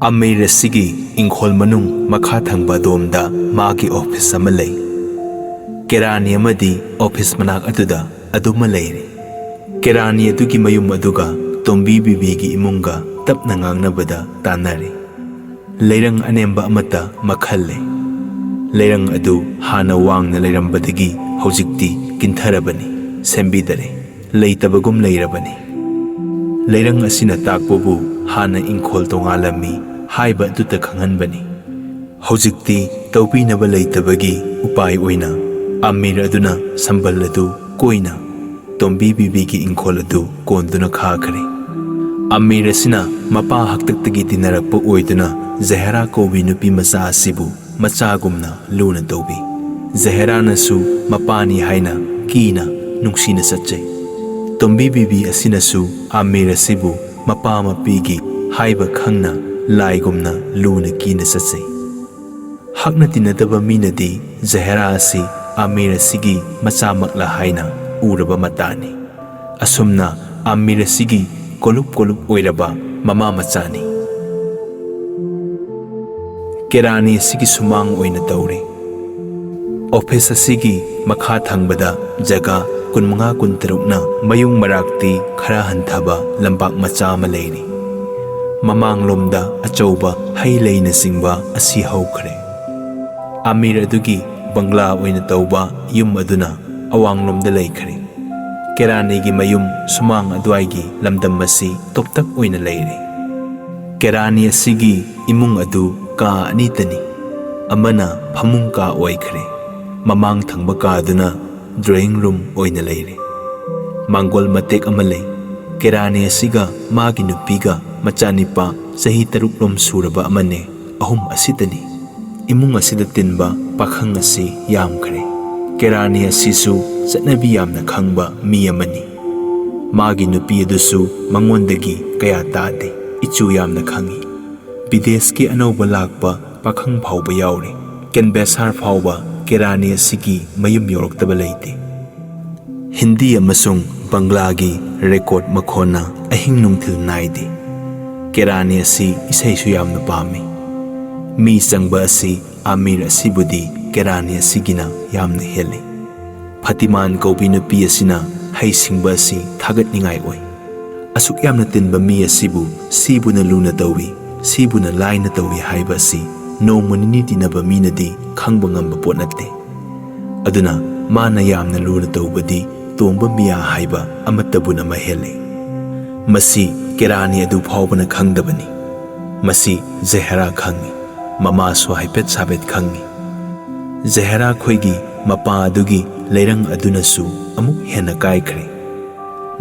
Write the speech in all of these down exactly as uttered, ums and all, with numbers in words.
ꯑꯃꯤꯔ ꯑꯁꯤꯒꯤ ꯏꯪꯈꯣꯜ ꯃꯅꯨꯡ ꯃꯈꯥ ꯊꯪꯕ ꯑꯗꯣꯝꯗ ꯃꯥꯒꯤ ꯑꯣꯐꯤꯁ ꯑꯃ ꯂꯩ꯫ ꯀꯦꯔꯥꯅꯤ ꯑꯃꯗꯤ ꯑꯣꯐꯤꯁ ꯃꯅꯥꯛ ꯑꯗꯨꯗ ꯑꯗꯨꯃ ꯂꯩꯔꯤ꯫ ꯀꯦꯔꯥꯅꯤ ꯑꯗꯨꯒꯤ ꯃꯌꯨꯝ ꯑꯗꯨꯒ ꯇꯣꯝꯕꯤ ꯕꯤꯕꯤꯒꯤ ꯏꯃꯨꯡꯒ ꯇꯞꯅ ꯉꯥꯡꯅꯕꯗ ꯇꯥꯟꯅꯔꯤ꯫ ꯂꯩꯔꯪ ꯑꯅꯦꯝꯕ ꯑꯃꯠꯇ ꯃꯈꯜꯂꯦ꯫ ꯂꯩꯔꯪ ꯑꯗꯨ ꯍꯥꯟꯅ ꯋꯥꯡꯅ ꯂꯩꯔꯝꯕꯗꯒꯤ ꯍꯧꯖꯤꯛꯇꯤ ꯀꯤꯟꯊꯔꯕꯅꯤ, ꯁꯦꯝꯕꯤꯗꯔꯦ, ꯂꯩꯇꯕꯒꯨꯝ ꯂꯩꯔꯕꯅꯤ꯫ ꯂꯩꯔꯪ ꯑꯁꯤꯅ ꯇꯥꯛꯄꯕꯨ ꯍꯥꯟꯅ ꯏꯪꯈꯣꯜ ꯇꯣꯉꯥꯜꯂꯝꯃꯤ ꯍꯥꯏꯕ ꯑꯗꯨꯇ ꯈꯪꯍꯟꯕꯅꯤ꯫ ꯍꯧꯖꯤꯛꯇꯤ ꯇꯧꯕꯤꯅꯕ ꯂꯩꯇꯕꯒꯤ ꯎꯄꯥꯏ ꯑꯣꯏꯅ ꯑꯃꯤꯔ ꯑꯗꯨꯅ ꯁꯝꯕꯜ ꯑꯗꯨ ꯀꯣꯏꯅ ꯇꯣꯝꯕꯤ ꯕꯤꯕꯤꯒꯤ ꯏꯪꯈꯣꯜ ꯑꯗꯨ ꯀꯣꯟꯗꯨꯅ ꯈꯥꯈ꯭ꯔꯦ꯫ ꯑꯃꯤꯔ ꯑꯁꯤꯅ ꯃꯄꯥ ꯍꯥꯛꯇꯛꯇꯒꯤ ꯇꯤꯟꯅꯔꯛꯄ ꯑꯣꯏꯗꯨꯅ ꯖꯍꯦꯔꯥ ꯀꯧꯕꯤ ꯅꯨꯄꯤ ꯃꯆꯥ ꯑꯁꯤꯕꯨ ꯃꯆꯥꯒꯨꯝꯅ ꯂꯨꯅ ꯇꯧꯕꯤ꯫ ꯖꯍꯦꯔꯥꯅꯁꯨ ꯃꯄꯥꯅꯤ ꯍꯥꯏꯅ ꯀꯤꯅ ꯅꯨꯡꯁꯤꯅ ꯆꯠꯆꯩ꯫ ꯇꯣꯝꯕꯤ ꯕꯤꯕꯤ ꯑꯁꯤꯅꯁꯨ ꯑꯃꯤꯔ ꯑꯁꯤꯕꯨ ꯃꯄꯥ ꯃꯄꯤꯒꯤ ꯍꯥꯏꯕ ꯈꯪꯅ ꯂꯥꯏꯒꯨꯝꯅ ꯂꯨꯅ ꯀꯤꯅ ꯆꯠꯆꯩ꯫ ꯍꯛꯅ ꯇꯤꯟꯅꯗꯕ ꯃꯤꯅꯗꯤ ꯖꯍꯦꯔꯥ ꯑꯁꯤ ꯑꯃꯤꯔ ꯑꯁꯤꯒꯤ ꯃꯆꯥꯃꯛꯂ ꯍꯥꯏꯅ ꯎꯔꯕ ꯃꯇꯥꯅꯤ꯫ ꯑꯁꯨꯝꯅ ꯑꯃꯤꯔ ꯑꯁꯤꯒꯤ ꯀꯣꯂꯨꯞ ꯀꯣꯂꯨꯞ ꯑꯣꯏꯔꯕ ꯃꯃꯥ ꯃꯆꯥꯅꯤ꯫ ꯀꯦꯔꯥꯅꯤ ꯑꯁꯤꯒꯤ ꯁꯨꯃꯥꯡ ꯑꯣꯏꯅ ꯇꯧꯔꯤ꯫ ꯑꯣꯐꯤꯁ ꯑꯁꯤꯒꯤ ꯃꯈꯥ ꯊꯪꯕꯗ ꯖꯒꯥ ꯀꯨꯟꯃꯉꯥ ꯀꯨꯟꯇꯔꯨꯛꯅ ꯃꯌꯨꯡ ꯃꯔꯥꯛꯇꯤ ꯈꯔ ꯍꯟꯊꯕ ꯂꯝꯄꯥꯛ ꯃꯆꯥ ꯑꯃ ꯂꯩꯔꯤ꯫ ꯃꯃꯥꯡꯂꯣꯝꯗ ꯑꯆꯧꯕ ꯍꯩ ꯂꯩꯅꯆꯤꯡꯕ ꯑꯁꯤ ꯍꯧꯈ꯭ꯔꯦ꯫ ꯑꯃꯤꯔ ꯑꯗꯨꯒꯤ ꯕꯪꯒ꯭ꯂꯥ ꯑꯣꯏꯅ ꯇꯧꯕ ꯌꯨꯝ ꯑꯗꯨꯅ ꯑꯋꯥꯡꯂꯣꯝꯗ ꯂꯩꯈ꯭ꯔꯦ꯫ ꯀꯦꯔꯥꯅꯤꯒꯤ ꯃꯌꯨꯝ ꯁꯨꯃꯥꯡ ꯑꯗꯨꯋꯥꯏꯒꯤ ꯂꯝꯗꯝ ꯑꯁꯤ ꯇꯣꯞꯇꯛ ꯑꯣꯏꯅ ꯂꯩꯔꯦ꯫ ꯀꯦꯔꯥꯅꯤ ꯑꯁꯤꯒꯤ ꯏꯃꯨꯡ ꯑꯗꯨ ꯀꯥ ꯑꯅꯤꯇꯅꯤ꯫ ꯑꯃꯅ ꯐꯃꯨꯡ ꯀꯥ ꯑꯣꯏꯈ꯭ꯔꯦ꯫ ꯃꯃꯥꯡ ꯊꯪꯕ ꯀꯥꯗꯨꯅ ꯗ꯭ꯔꯣꯌꯤꯡ ꯔꯨꯝ ꯑꯣꯏꯅ ꯂꯩꯔꯦ꯫ ꯃꯥꯡꯒꯣꯜ ꯃꯇꯦꯛ ꯑꯃ ꯂꯩ꯫ ꯀꯦꯔꯥꯅꯤ ꯑꯁꯤꯒ ꯃꯥꯒꯤ ꯅꯨꯄꯤꯒ ꯃꯆꯥꯅꯤꯄꯥ ꯆꯍꯤ ꯇꯔꯨꯛ ꯂꯣꯝ ꯁꯨꯔꯕ ꯑꯃꯅꯦ꯫ ꯑꯍꯨꯝ ꯑꯁꯤꯗꯅꯤ꯫ ꯏꯃꯨꯡ ꯑꯁꯤꯗ ꯇꯤꯟꯕ ꯄꯥꯈꯪ ꯑꯁꯤ ꯌꯥꯝꯈ꯭ꯔꯦ꯫ ꯀꯦꯔꯥꯅꯤ ꯑꯁꯤꯁꯨ ꯆꯠꯅꯕꯤ ꯌꯥꯝꯅ ꯈꯪꯕ ꯃꯤ ꯑꯃꯅꯤ꯫ ꯃꯥꯒꯤ ꯅꯨꯄꯤ ꯑꯗꯨꯁꯨ ꯃꯉꯣꯟꯗꯒꯤ ꯀꯌꯥ ꯇꯥꯗꯦ꯫ ꯏꯆꯨ ꯌꯥꯝꯅ ꯈꯪꯏ꯫ ꯕꯤꯗꯦꯁꯀꯤ ꯑꯅꯧꯕ ꯂꯥꯛꯄ ꯄꯥꯈꯪ ꯐꯥꯎꯕ ꯌꯥꯎꯔꯦ꯫ ꯀꯦꯟꯕꯦꯁꯥꯔ ꯐꯥꯎꯕ ꯀꯦꯔꯥꯅꯤ ꯑꯁꯤꯒꯤ ꯃꯌꯨꯝ ꯌꯧꯔꯛꯇꯕ ꯂꯩꯇꯦ꯫ ꯍꯤꯟꯗꯤ ꯑꯃꯁꯨꯡ ꯕꯪꯒ꯭ꯂꯥꯒꯤ ꯔꯦꯀꯣꯔꯗ ꯃꯈꯣꯟꯅ ꯑꯍꯤꯡ ꯅꯨꯡꯊꯤꯜ ꯅꯥꯏꯗꯦ꯫ ꯀꯦꯔꯥꯅꯤ ꯑꯁꯤ ꯏꯁꯩꯁꯨ ꯌꯥꯝꯅ ꯄꯥꯝꯃꯤ꯫ ꯃꯤ ꯆꯪꯕ ꯑꯁꯤ ꯑꯃꯤꯔ ꯑꯁꯤꯕꯨꯗꯤ ꯀꯦꯔꯥꯅꯤ ꯑꯁꯤꯒꯤꯅ ꯌꯥꯝꯅ ꯍꯦꯜꯂꯤ꯫ ꯐꯇꯤꯃꯥꯟ ꯀꯧꯕꯤ ꯅꯨꯄꯤ ꯑꯁꯤꯅ ꯍꯩꯁꯤꯡꯕ ꯑꯁꯤ ꯊꯥꯒꯠꯅꯤꯡꯉꯥꯏ ꯑꯣꯏ꯫ ꯑꯁꯨꯛ ꯌꯥꯝꯅ ꯇꯤꯟꯕ ꯃꯤ ꯑꯁꯤꯕꯨ ꯁꯤꯕꯨꯅ ꯂꯨꯅ ꯇꯧꯏ, ꯁꯤꯕꯨꯅ ꯂꯥꯏꯅ ꯇꯧꯏ ꯍꯥꯏꯕ ꯑꯁꯤ ꯅꯣꯡꯃ ꯅꯤꯅꯤ ꯇꯤꯟꯅꯕ ꯃꯤꯅꯗꯤ ꯈꯪꯕ ꯉꯝꯕ ꯄꯣꯠ ꯅꯠꯇꯦ꯫ ꯑꯗꯨꯅ ꯃꯥꯅ ꯌꯥꯝꯅ ꯂꯨꯅ ꯇꯧꯕꯗꯤ ꯇꯣꯝꯕ ꯃꯤꯌꯥ ꯍꯥꯏꯕ ꯑꯃꯠꯇꯕꯨꯅ ꯃꯍꯦꯜꯂꯤ꯫ ꯃꯁꯤ ꯀꯦꯔꯥꯅꯤ ꯑꯗꯨ ꯐꯥꯎꯕꯅ ꯈꯪꯗꯕꯅꯤ꯫ ꯃꯁꯤ ꯖꯦꯍꯔꯥ ꯈꯪꯏ꯫ ꯃꯃꯥꯁꯨ ꯍꯥꯏꯐꯦꯠ ꯁꯥꯐꯦꯠ ꯈꯪꯏ꯫ ꯖꯦꯍꯔꯥ ꯈꯣꯏꯒꯤ ꯃꯄꯥ ꯑꯗꯨꯒꯤ ꯂꯩꯔꯪ ꯑꯗꯨꯅꯁꯨ ꯑꯃꯨꯛ ꯍꯦꯟꯅ ꯀꯥꯏꯈ꯭ꯔꯦ꯫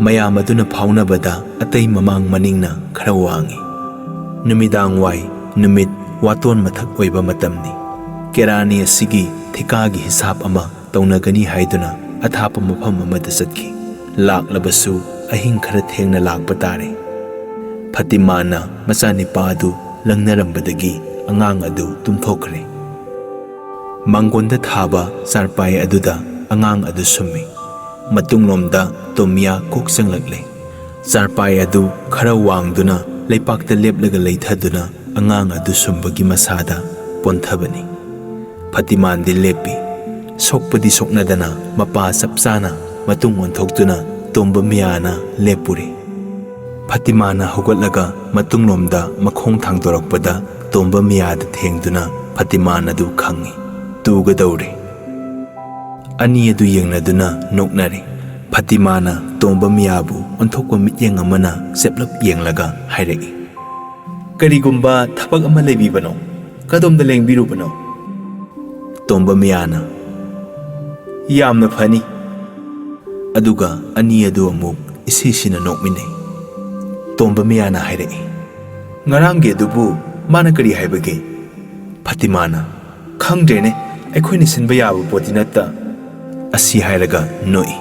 ꯃꯌꯥꯝ ꯑꯗꯨꯅ ꯐꯥꯎꯅꯕꯗ ꯑꯇꯩ ꯃꯃꯥꯡ ꯃꯅꯤꯡꯅ ꯈꯔ ꯋꯥꯡꯏ꯫ ꯅꯨꯃꯤꯗꯥꯡ ꯋꯥꯏ, ꯅꯨꯃꯤꯠ ꯋꯥꯇꯣꯟ ꯃꯊꯛ ꯑꯣꯏꯕ ꯃꯇꯝꯅꯤ꯫ ꯀꯦꯔꯥꯅꯤ ꯑꯁꯤꯒꯤ ꯊꯤꯀꯥꯒꯤ ꯍꯤꯁꯥꯞ ꯑꯃ ꯇꯧꯅꯒꯅꯤ ꯍꯥꯏꯗꯨꯅ ꯑꯊꯥꯞꯄ ꯃꯐꯝ ꯑꯃꯗ ꯆꯠꯈꯤ꯫ ꯂꯥꯛꯂꯕꯁꯨ ꯑꯍꯤꯡ ꯈꯔ ꯊꯦꯡꯅ ꯂꯥꯛꯄ ꯇꯥꯔꯦ꯫ ꯐꯇꯤꯃꯥꯅ ꯃꯆꯥꯅꯤꯄꯥ ꯑꯗꯨ ꯂꯪꯅꯔꯝꯕꯗꯒꯤ ꯑꯉꯥꯡ ꯑꯗꯨ ꯇꯨꯝꯊꯣꯛꯈ꯭ꯔꯦ꯫ ꯃꯥꯡꯒꯣꯟꯗ ꯊꯥꯕ ꯆꯥꯔꯄꯥꯏ ꯑꯗꯨꯗ ꯑꯉꯥꯡ ꯑꯗꯨ ꯁꯨꯝꯃꯤ꯫ ꯃꯇꯨꯡꯂꯣꯝꯗ ꯇꯣꯃꯤꯌꯥ ꯀꯣꯛ ꯆꯪꯂꯛꯂꯦ꯫ ꯆꯥꯔꯄꯥꯏ ꯑꯗꯨ ꯈꯔ ꯋꯥꯡꯗꯨꯅ ꯂꯩꯄꯥꯛꯇ ꯂꯦꯞꯂꯒ ꯂꯩꯊꯗꯨꯅ ꯑꯉꯥꯡ ꯑꯗꯨ ꯁꯨꯝꯕꯒꯤ ꯃꯁꯥꯗ ꯄꯣꯟꯊꯕꯅꯤ꯫ ꯐꯇꯤꯃꯥꯟꯗꯤ ꯂꯦꯞꯄꯤ꯫ ꯁꯣꯛꯄꯗꯤ ꯁꯣꯛꯅꯗꯅ ꯃꯄꯥ ꯆꯞ ꯆꯥꯅ ꯃꯇꯨꯡ ꯑꯣꯟꯊꯣꯛꯇꯨꯅ ꯇꯣꯝꯕ ꯃꯤꯌꯥꯅ ꯂꯦꯞꯄꯨꯔꯦ꯫ ꯐꯇꯤꯃꯥꯅ ꯍꯧꯒꯠꯂꯒ ꯃꯇꯨꯡꯂꯣꯝꯗ ꯃꯈꯣꯡ ꯊꯥꯡꯗꯣꯔꯛꯄꯗ ꯇꯣꯝꯕ ꯃꯤꯌꯥꯗ ꯊꯦꯡꯗꯨꯅ ꯐꯇꯤꯃꯥꯟ ꯑꯗꯨ ꯈꯪꯏ꯫ ꯇꯨꯒꯗꯧꯔꯦ꯫ ꯑꯅꯤ ꯑꯗꯨ ꯌꯦꯡꯅꯗꯨꯅ ꯅꯣꯛꯅꯔꯦ꯫ ꯐꯇꯤꯃꯥꯅ ꯇꯣꯝꯕ ꯃꯤꯌꯥꯕꯨ ꯑꯣꯟꯊꯣꯛꯄ ꯃꯤꯠꯌꯦꯡ ꯑꯃꯅ ꯆꯦꯞꯂꯞ ꯌꯦꯡꯂꯒ ꯍꯥꯏꯔꯛꯏ, "ꯀꯔꯤꯒꯨꯝꯕ ꯊꯕꯛ ꯑꯃ ꯂꯩꯕꯤꯕꯅꯣ? ꯀꯗꯣꯝꯗ ꯂꯦꯡꯕꯤꯔꯨꯕꯅꯣ?" ꯇꯣꯝꯕ ꯃꯤꯌꯥꯅ, "ꯌꯥꯝꯅ ꯐꯅꯤ꯫" ꯑꯗꯨꯒ ꯑꯅꯤ ꯑꯗꯨ ꯑꯃꯨꯛ ꯏꯁꯤꯁꯤꯅ ꯅꯣꯛꯃꯤꯟꯅꯩ꯫ ꯇꯣꯝꯕ ꯃꯤꯌꯥꯅ ꯍꯥꯏꯔꯛꯏ, "ꯉꯔꯥꯡꯒꯤ ꯑꯗꯨꯕꯨ ꯃꯥꯅ ꯀꯔꯤ ꯍꯥꯏꯕꯒꯦ?" ꯐꯇꯤꯃꯥꯅ, "ꯈꯪꯗ꯭ꯔꯦꯅꯦ, ꯑꯩꯈꯣꯏꯅ ꯁꯤꯟꯕ ꯌꯥꯕ ꯄꯣꯠꯇꯤ ꯅꯠꯇ꯫" ꯑꯁꯤ ꯍꯥꯏꯔꯒ ꯅꯣꯛꯏ꯫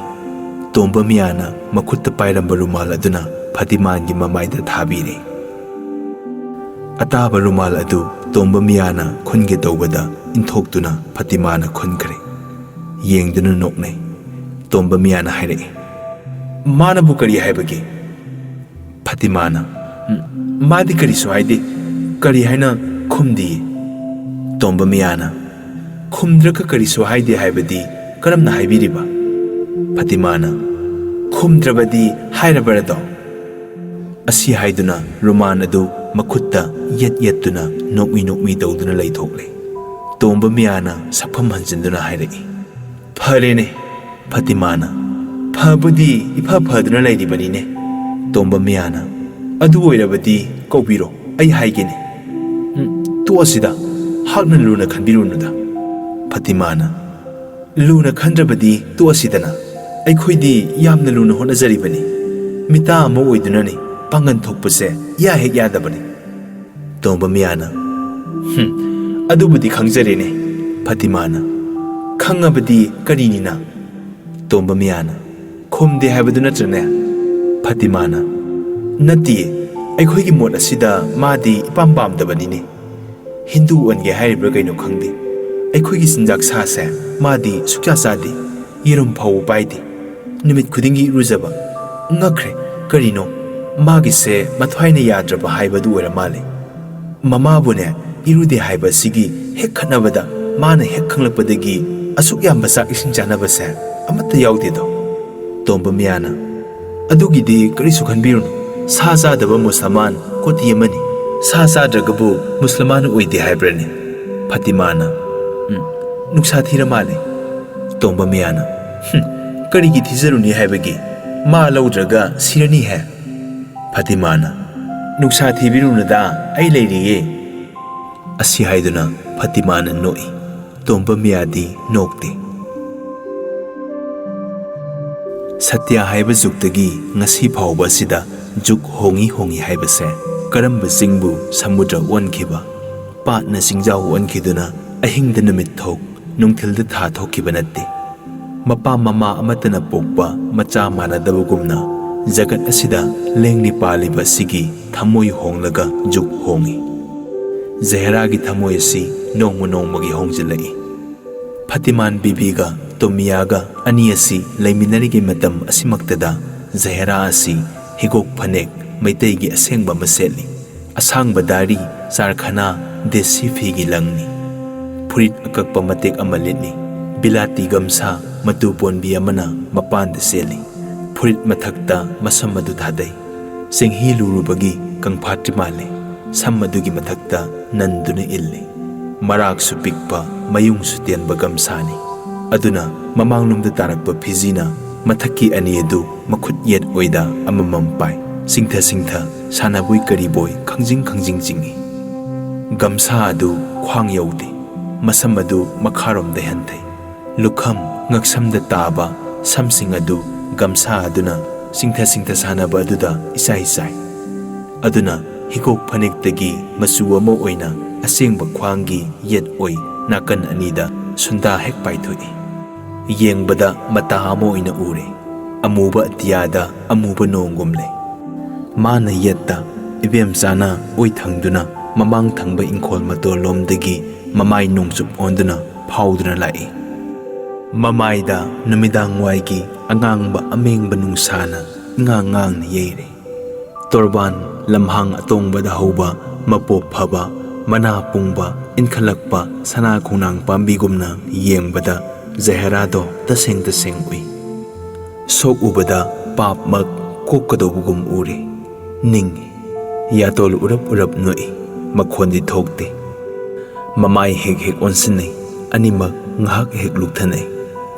ꯇꯣꯝꯕ ꯃꯤꯌꯥꯅ ꯃꯈꯨꯠꯇ ꯄꯥꯏꯔꯝꯕ ꯔꯨꯃꯥꯜ ꯑꯗꯨꯅ ꯐꯇꯤꯃꯥꯟꯒꯤ ꯃꯃꯥꯏꯗ ꯊꯥꯕꯤꯔꯦ꯫ ꯑꯇꯥꯕ ꯔꯨꯃꯥꯜ ꯑꯗꯨ ꯇꯣꯝꯕ ꯃꯤꯌꯥꯅ ꯈꯨꯟꯒꯦ ꯇꯧꯕꯗ ꯏꯟꯊꯣꯛꯇꯨꯅ ꯐꯇꯤꯃꯥꯅ ꯈꯨꯟꯈ꯭ꯔꯦ꯫ ꯌꯦꯡꯗꯨꯅ ꯅꯣꯛꯅꯩ꯫ ꯇꯣꯝꯕ ꯃꯤꯌꯥꯅ ꯍꯥꯏꯔꯛꯏ, "ꯃꯥꯅꯕꯨ ꯀꯔꯤ ꯍꯥꯏꯕꯒꯦ?" ꯐꯇꯤꯃꯥꯅ, "ꯎꯝ, "ꯃꯥꯗꯤ ꯀꯔꯤꯁꯨ ꯍꯥꯏꯗꯦ꯫ ꯀꯔꯤ ꯍꯥꯏꯅ ꯈꯨꯝꯗꯤꯌꯦ?" ꯇꯣꯝꯕ ꯃꯤꯌꯥꯅ, "ꯈꯨꯝꯗ꯭ꯔꯒ ꯀꯔꯤꯁꯨ ꯍꯥꯏꯗꯦ ꯍꯥꯏꯕꯗꯤ ꯀꯔꯝꯅ ꯍꯥꯏꯕꯤꯔꯤꯕ?" ꯐꯥꯇꯤꯃꯥꯅ, "ꯈꯨꯝꯗ꯭ꯔꯕꯗꯤ ꯍꯥꯏꯔꯕ꯭ꯔꯗꯣ?" ꯑꯁꯤ ꯍꯥꯏꯗꯨꯅ ꯔꯨꯃꯥꯟ ꯑꯗꯨ ꯃꯈꯨꯠꯇ ꯌꯦꯠ ꯌꯦꯠꯇꯨꯅ ꯅꯣꯛꯃꯤ ꯅꯣꯛꯃꯤ ꯇꯧꯗꯨꯅ ꯂꯩꯊꯣꯛꯂꯦ꯫ ꯇꯣꯝꯕ ꯃꯤꯌꯥꯅ ꯁꯛꯐꯝ ꯍꯟꯖꯤꯟꯗꯨꯅ ꯍꯥꯏꯔꯛꯏ, "ꯐꯔꯦꯅꯦ, ꯐꯥꯇꯤꯃꯥꯅ, ꯐꯕꯨꯗꯤ ꯏꯐ ꯐꯗꯨꯅ ꯂꯩꯔꯤꯕꯅꯤꯅꯦ꯫" ꯇꯣꯝꯕ ꯃꯤꯌꯥꯅ, "ꯑꯗꯨ ꯑꯣꯏꯔꯕꯗꯤ ꯀꯧꯕꯤꯔꯣ, ꯑꯩ ꯍꯥꯏꯒꯦꯅꯦ꯫" "ꯎꯝ, ꯇꯣꯛꯑꯁꯤꯗ, ꯍꯥꯛꯅ ꯂꯨꯅ ꯈꯟꯕꯤꯔꯨꯅꯨꯗ꯫" ꯐꯥꯇꯤꯃꯥꯅ, "ꯂꯨꯅ ꯈꯟꯗ꯭ꯔꯕꯗꯤ ꯇꯣꯛꯑꯁꯤꯗꯅ꯫ ꯑꯩꯈꯣꯏꯗꯤ ꯌꯥꯝꯅ ꯂꯨꯅ ꯍꯣꯠꯅꯖꯔꯤꯕꯅꯤ꯫ ꯃꯤꯇꯥ ꯑꯃ ꯑꯣꯏꯗꯨꯅꯅꯤ ꯄꯥꯡꯒꯟ ꯊꯣꯛꯄꯁꯦ ꯏꯌꯥ ꯍꯦꯛ ꯌꯥꯗꯕꯅꯤ꯫" ꯇꯣꯝꯕ ꯃꯤꯌꯥꯅ, "ꯍꯨꯝ, ꯑꯗꯨꯕꯨꯗꯤ ꯈꯪꯖꯔꯦꯅꯦ꯫" ꯐꯥꯇꯤꯃꯥꯅ, "ꯈꯪꯉꯕꯗꯤ ꯀꯔꯤꯅꯤꯅ?" ꯇꯣꯝꯕ ꯃꯤꯌꯥꯅ, "ꯈꯨꯝꯗꯦ ꯍꯥꯏꯕꯗꯨ ꯅꯠꯇ꯭ꯔꯅꯦ?" ꯐꯥꯇꯤꯃꯥꯅ, "ꯅꯠꯇꯤꯌꯦ, ꯑꯩꯈꯣꯏꯒꯤ ꯃꯣꯠ ꯑꯁꯤꯗ ꯃꯥꯗꯤ ꯏꯄꯥꯝ ꯄꯥꯝꯗꯕꯅꯤꯅꯦ꯫ ꯍꯤꯟꯗꯨ ꯑꯣꯟꯒꯦ ꯍꯥꯏꯔꯤꯕ꯭ꯔꯥ ꯀꯩꯅꯣ ꯈꯪꯗꯦ꯫ ꯑꯩꯈꯣꯏꯒꯤ ꯆꯤꯟꯖꯥꯛ ꯁꯥꯁꯦ ꯃꯥꯗꯤ ꯁꯨꯛꯆꯥ ꯆꯥꯗꯦ, ꯌꯦꯔꯨꯝ ꯐꯥꯎꯕ ꯄꯥꯏꯗꯦ꯫ ꯅꯨꯃꯤꯠ ꯈꯨꯗꯤꯡꯒꯤ ꯏꯔꯨꯖꯕ꯫ ꯉꯛꯈ꯭ꯔꯦ, ꯀꯔꯤꯅꯣ, ꯃꯥꯒꯤꯁꯦ ꯃꯊ꯭ꯋꯥꯏꯅ ꯌꯥꯗ꯭ꯔꯕ ꯍꯥꯏꯕꯗꯨ ꯑꯣꯏꯔ ꯃꯥꯜꯂꯦ꯫ ꯃꯃꯥꯕꯨꯅꯦ, ꯏꯔꯨꯗꯦ ꯍꯥꯏꯕ ꯑꯁꯤꯒꯤ ꯍꯦꯛ ꯈꯠꯅꯕꯗ ꯃꯥꯅ ꯍꯦꯛ ꯈꯪꯂꯛꯄꯗꯒꯤ ꯑꯁꯨꯛ ꯌꯥꯝꯕ ꯆꯥꯛ ꯏꯁꯤꯡ ꯆꯥꯅꯕꯁꯦ ꯑꯃꯠꯇ ꯌꯥꯎꯗꯦꯗꯣ꯫" ꯇꯣꯝꯕ ꯃꯤꯌꯥꯅ, "ꯑꯗꯨꯒꯤꯗꯤ ꯀꯔꯤꯁꯨ ꯈꯟꯕꯤꯔꯨꯅꯨ꯫ ꯁꯥ ꯆꯥꯗꯕ ꯃꯨꯁꯂꯃꯥꯟ ꯀꯣꯇꯤ ꯑꯃꯅꯤ꯫ ꯁꯥ ꯆꯥꯗ꯭ꯔꯒꯕꯨ ꯃꯨꯁꯂꯃꯥꯟ ꯑꯣꯏꯗꯦ ꯍꯥꯏꯕ꯭ꯔꯅꯦ?" ꯐꯥꯇꯤꯃꯥꯅ, "ꯎꯝ, ꯅꯨꯡꯁꯥ ꯊꯤꯔ ꯃꯥꯜꯂꯦ꯫" ꯇꯣꯝꯕ ꯃꯤꯌꯥꯅ, "ꯍꯨꯝ, ꯀꯔꯤꯒꯤ ꯊꯤꯖꯔꯨꯅꯤ ꯍꯥꯏꯕꯒꯦ? ꯃꯥ ꯂꯧꯗ꯭ꯔꯒ ꯁꯤꯔꯅꯤ ꯍꯦ꯫" ꯐꯥꯇꯤꯃꯥꯅ, "ꯅꯨꯡꯁꯥ ꯊꯤꯕꯤꯔꯨꯅꯨꯗ, ꯑꯩ ꯂꯩꯔꯤꯌꯦ꯫" ꯑꯁꯤ ꯍꯥꯏꯗꯨꯅ ꯐꯥꯇꯤꯃꯥꯅ ꯅꯣꯛꯏ꯫ ꯇꯣꯝꯕ ꯃꯤꯌꯥꯗꯤ ꯅꯣꯛꯇꯦ꯫ ꯁꯇ꯭ꯌ ꯍꯥꯏꯕ ꯖꯨꯒꯇꯒꯤ ꯉꯁꯤ ꯐꯥꯎꯕ ꯑꯁꯤꯗ ꯖꯨꯒ ꯍꯣꯡꯉꯤ ꯍꯣꯡꯉꯤ ꯍꯥꯏꯕꯁꯦ ꯀꯔꯝꯕ ꯆꯤꯡꯕꯨ ꯁꯃꯨꯗ꯭ꯔ ꯑꯣꯟꯈꯤꯕ, ꯄꯥꯠꯅ ꯆꯤꯡꯖꯥꯎ ꯑꯣꯟꯈꯤꯗꯨꯅ ꯑꯍꯤꯡꯗ ꯅꯨꯃꯤꯠ ꯊꯣꯛ, ꯅꯨꯡꯊꯤꯜꯗ ꯊꯥ ꯊꯣꯛꯈꯤꯕ ꯅꯠꯇꯦ꯫ ꯃꯄꯥ ꯃꯃꯥ ꯑꯃꯠꯇꯅ ꯄꯣꯛꯄ ꯃꯆꯥ ꯃꯥꯟꯅꯗꯕꯒꯨꯝꯅ ꯖꯒꯠ ꯑꯁꯤꯗ ꯂꯦꯡꯂꯤ ꯄꯥꯜꯂꯤꯕ ꯑꯁꯤꯒꯤ ꯊꯃꯣꯏ ꯍꯣꯡꯂꯒ ꯖꯨꯒ ꯍꯣꯡꯉꯤ꯫ ꯖꯍꯦꯔꯥꯒꯤ ꯊꯃꯣꯏ ꯑꯁꯤ ꯅꯣꯡꯃ ꯅꯣꯡꯃꯒꯤ ꯍꯣꯡꯖꯤꯜꯂꯛꯏ꯫ ꯐꯇꯤꯃꯥꯟ ꯕꯤꯕꯤꯒ ꯇꯣꯃꯤꯌꯥꯒ ꯑꯅꯤ ꯑꯁꯤ ꯂꯩꯃꯤꯟꯅꯔꯤꯉꯩ ꯃꯇꯝ ꯑꯁꯤꯃꯛꯇꯗ ꯖꯍꯦꯔꯥ ꯑꯁꯤ ꯍꯤꯒꯣꯛ ꯐꯅꯦꯛ ꯃꯩꯇꯩꯒꯤ ꯑꯁꯦꯡꯕ ꯑꯃ ꯁꯦꯠꯂꯤ꯫ ꯑꯁꯥꯡꯕ ꯗꯥꯔꯤ, ꯆꯥꯔꯈꯅꯥ, ꯗꯦꯁꯤ ꯐꯤꯒꯤ ꯂꯪꯅꯤ꯫ ꯐꯨꯔꯤꯠ ꯑꯀꯛꯄ ꯃꯇꯦꯛ ꯑꯃ ꯂꯤꯠꯂꯤ꯫ ꯕꯤꯂꯥꯇꯤ ꯒꯝꯁꯥ ꯃꯇꯨ ꯄꯣꯟꯕꯤ ꯑꯃꯅ ꯃꯄꯥꯟꯗ ꯆꯦꯜꯂꯤ꯫ ꯐꯨꯔꯤꯠ ꯃꯊꯛꯇ ꯃꯁꯝ ꯑꯗꯨ ꯊꯥꯗꯩ꯫ ꯆꯦꯡꯍꯤ ꯂꯨꯔꯨꯕꯒꯤ ꯀꯪꯐꯥꯠꯇꯤ ꯃꯥꯜꯂꯤ꯫ ꯁꯝ ꯑꯗꯨꯒꯤ ꯃꯊꯛꯇ ꯅꯟꯗꯨꯅ ꯏꯜꯂꯤ꯫ ꯃꯔꯥꯛꯁꯨ ꯄꯤꯛꯄ, ꯃꯌꯨꯡꯁꯨ ꯇꯦꯟꯕ ꯒꯝꯁꯥꯅꯤ꯫ ꯑꯗꯨꯅ ꯃꯃꯥꯡꯂꯣꯝꯗ ꯇꯥꯔꯛꯄ ꯐꯤꯖꯤꯅ ꯃꯊꯛꯀꯤ ꯑꯅꯤ ꯑꯗꯨ ꯃꯈꯨꯠ ꯌꯦꯠ ꯑꯣꯏꯗ ꯑꯃꯃꯝ ꯄꯥꯏ꯫ ꯁꯤꯡꯊ ꯁꯤꯡꯊ ꯁꯥꯟꯅꯕꯣꯏ ꯀꯔꯤꯕꯣꯏ ꯈꯪꯖꯤꯡ ꯈꯪꯖꯤꯡ ꯆꯤꯡꯏ꯫ ꯒꯝꯁꯥ ꯑꯗꯨ ꯈ꯭ꯋꯥꯡ ꯌꯧꯗꯦ꯫ ꯃꯁꯝ ꯑꯗꯨ ꯃꯈꯥꯔꯣꯝꯗ ꯍꯟꯊꯩ꯫ ꯂꯨꯈꯝ, ꯉꯛꯁꯝꯗ ꯇꯥꯕ ꯁꯝꯁꯤꯡ ꯑꯗꯨ ꯒꯝꯁꯥ ꯑꯗꯨꯅ ꯁꯤꯡꯊ ꯁꯤꯡꯊ ꯁꯥꯟꯅꯕ ꯑꯗꯨꯗ ꯏꯆꯥꯏ ꯆꯥꯏ꯫ ꯑꯗꯨꯅ ꯍꯤꯒꯣꯛ ꯐꯅꯦꯛꯇꯒꯤ ꯃꯆꯨ ꯑꯃ ꯑꯣꯏꯅ ꯑꯁꯦꯡꯕ ꯈ꯭ꯋꯥꯡꯒꯤ ꯌꯦꯠ ꯑꯣꯏ ꯅꯥꯀꯟ ꯑꯅꯤꯗ ꯁꯨꯟꯗꯥ ꯍꯦꯛ ꯄꯥꯏꯊꯣꯛꯏ꯫ ꯌꯦꯡꯕꯗ ꯃꯇꯥ ꯑꯃ ꯑꯣꯏꯅ ꯎꯔꯦ꯫ ꯑꯃꯨꯕ ꯑꯇꯤꯌꯥꯗ ꯑꯃꯨꯕ ꯅꯣꯡꯒꯨꯝꯂꯦ꯫ ꯃꯥꯅ ꯌꯦꯠꯇ, ꯏꯕꯦꯝꯆꯥꯅ ꯑꯣꯏ ꯊꯪꯗꯨꯅ ꯃꯃꯥꯡ ꯊꯪꯕ ꯏꯪꯈꯣꯜ ꯃꯇꯣꯜꯂꯣꯝꯗꯒꯤ ꯃꯃꯥꯏ ꯅꯣꯡꯆꯨꯞ ꯑꯣꯟꯗꯨꯅ ꯐꯥꯎꯗꯨꯅ ꯂꯥꯛꯏ꯫ ꯃꯃꯥꯏꯗ ꯅꯨꯃꯤꯗꯥꯡ ꯋꯥꯏꯒꯤ ꯑꯉꯥꯡꯕ ꯑꯃꯦꯡꯕ ꯅꯨꯡꯁꯥꯅ ꯏꯉꯥꯡ ꯉꯥꯡꯅ ꯌꯩꯔꯦ꯫ ꯇꯣꯔꯕꯥꯟ ꯂꯝꯍꯥꯡ ꯑꯇꯣꯡꯕꯗ ꯍꯧꯕ ꯃꯄꯣꯞ ꯐꯕ, ꯃꯅꯥ ꯄꯨꯡꯕ ꯏꯟꯈꯠꯂꯛꯄ ꯁꯅꯥ ꯈꯣꯡꯅꯥꯡ ꯄꯥꯝꯕꯤꯒꯨꯝꯅ ꯌꯦꯡꯕꯗ ꯖꯍꯦꯔꯥꯗꯣ ꯇꯁꯦꯡ ꯇꯁꯦꯡ ꯎꯏ꯫ ꯁꯣꯛ ꯎꯕꯗ ꯄꯥꯞꯃꯛ ꯀꯣꯛꯀꯗꯧꯕꯒꯨꯝ ꯎꯔꯦ꯫ ꯅꯤꯡꯏ꯫ ꯌꯥꯇꯣꯜ ꯎꯔꯞ ꯎꯔꯞ ꯅꯣꯛꯏ꯫ ꯃꯈꯣꯟꯗꯤ ꯊꯣꯛꯇꯦ꯫ ꯃꯃꯥꯏ ꯍꯦꯛ ꯍꯦꯛ ꯑꯣꯟꯁꯤꯟꯅꯩ꯫ ꯑꯅꯤꯃꯛ ꯉꯥꯏꯍꯥꯛ ꯍꯦꯛ ꯂꯨꯞꯊꯅꯩ꯫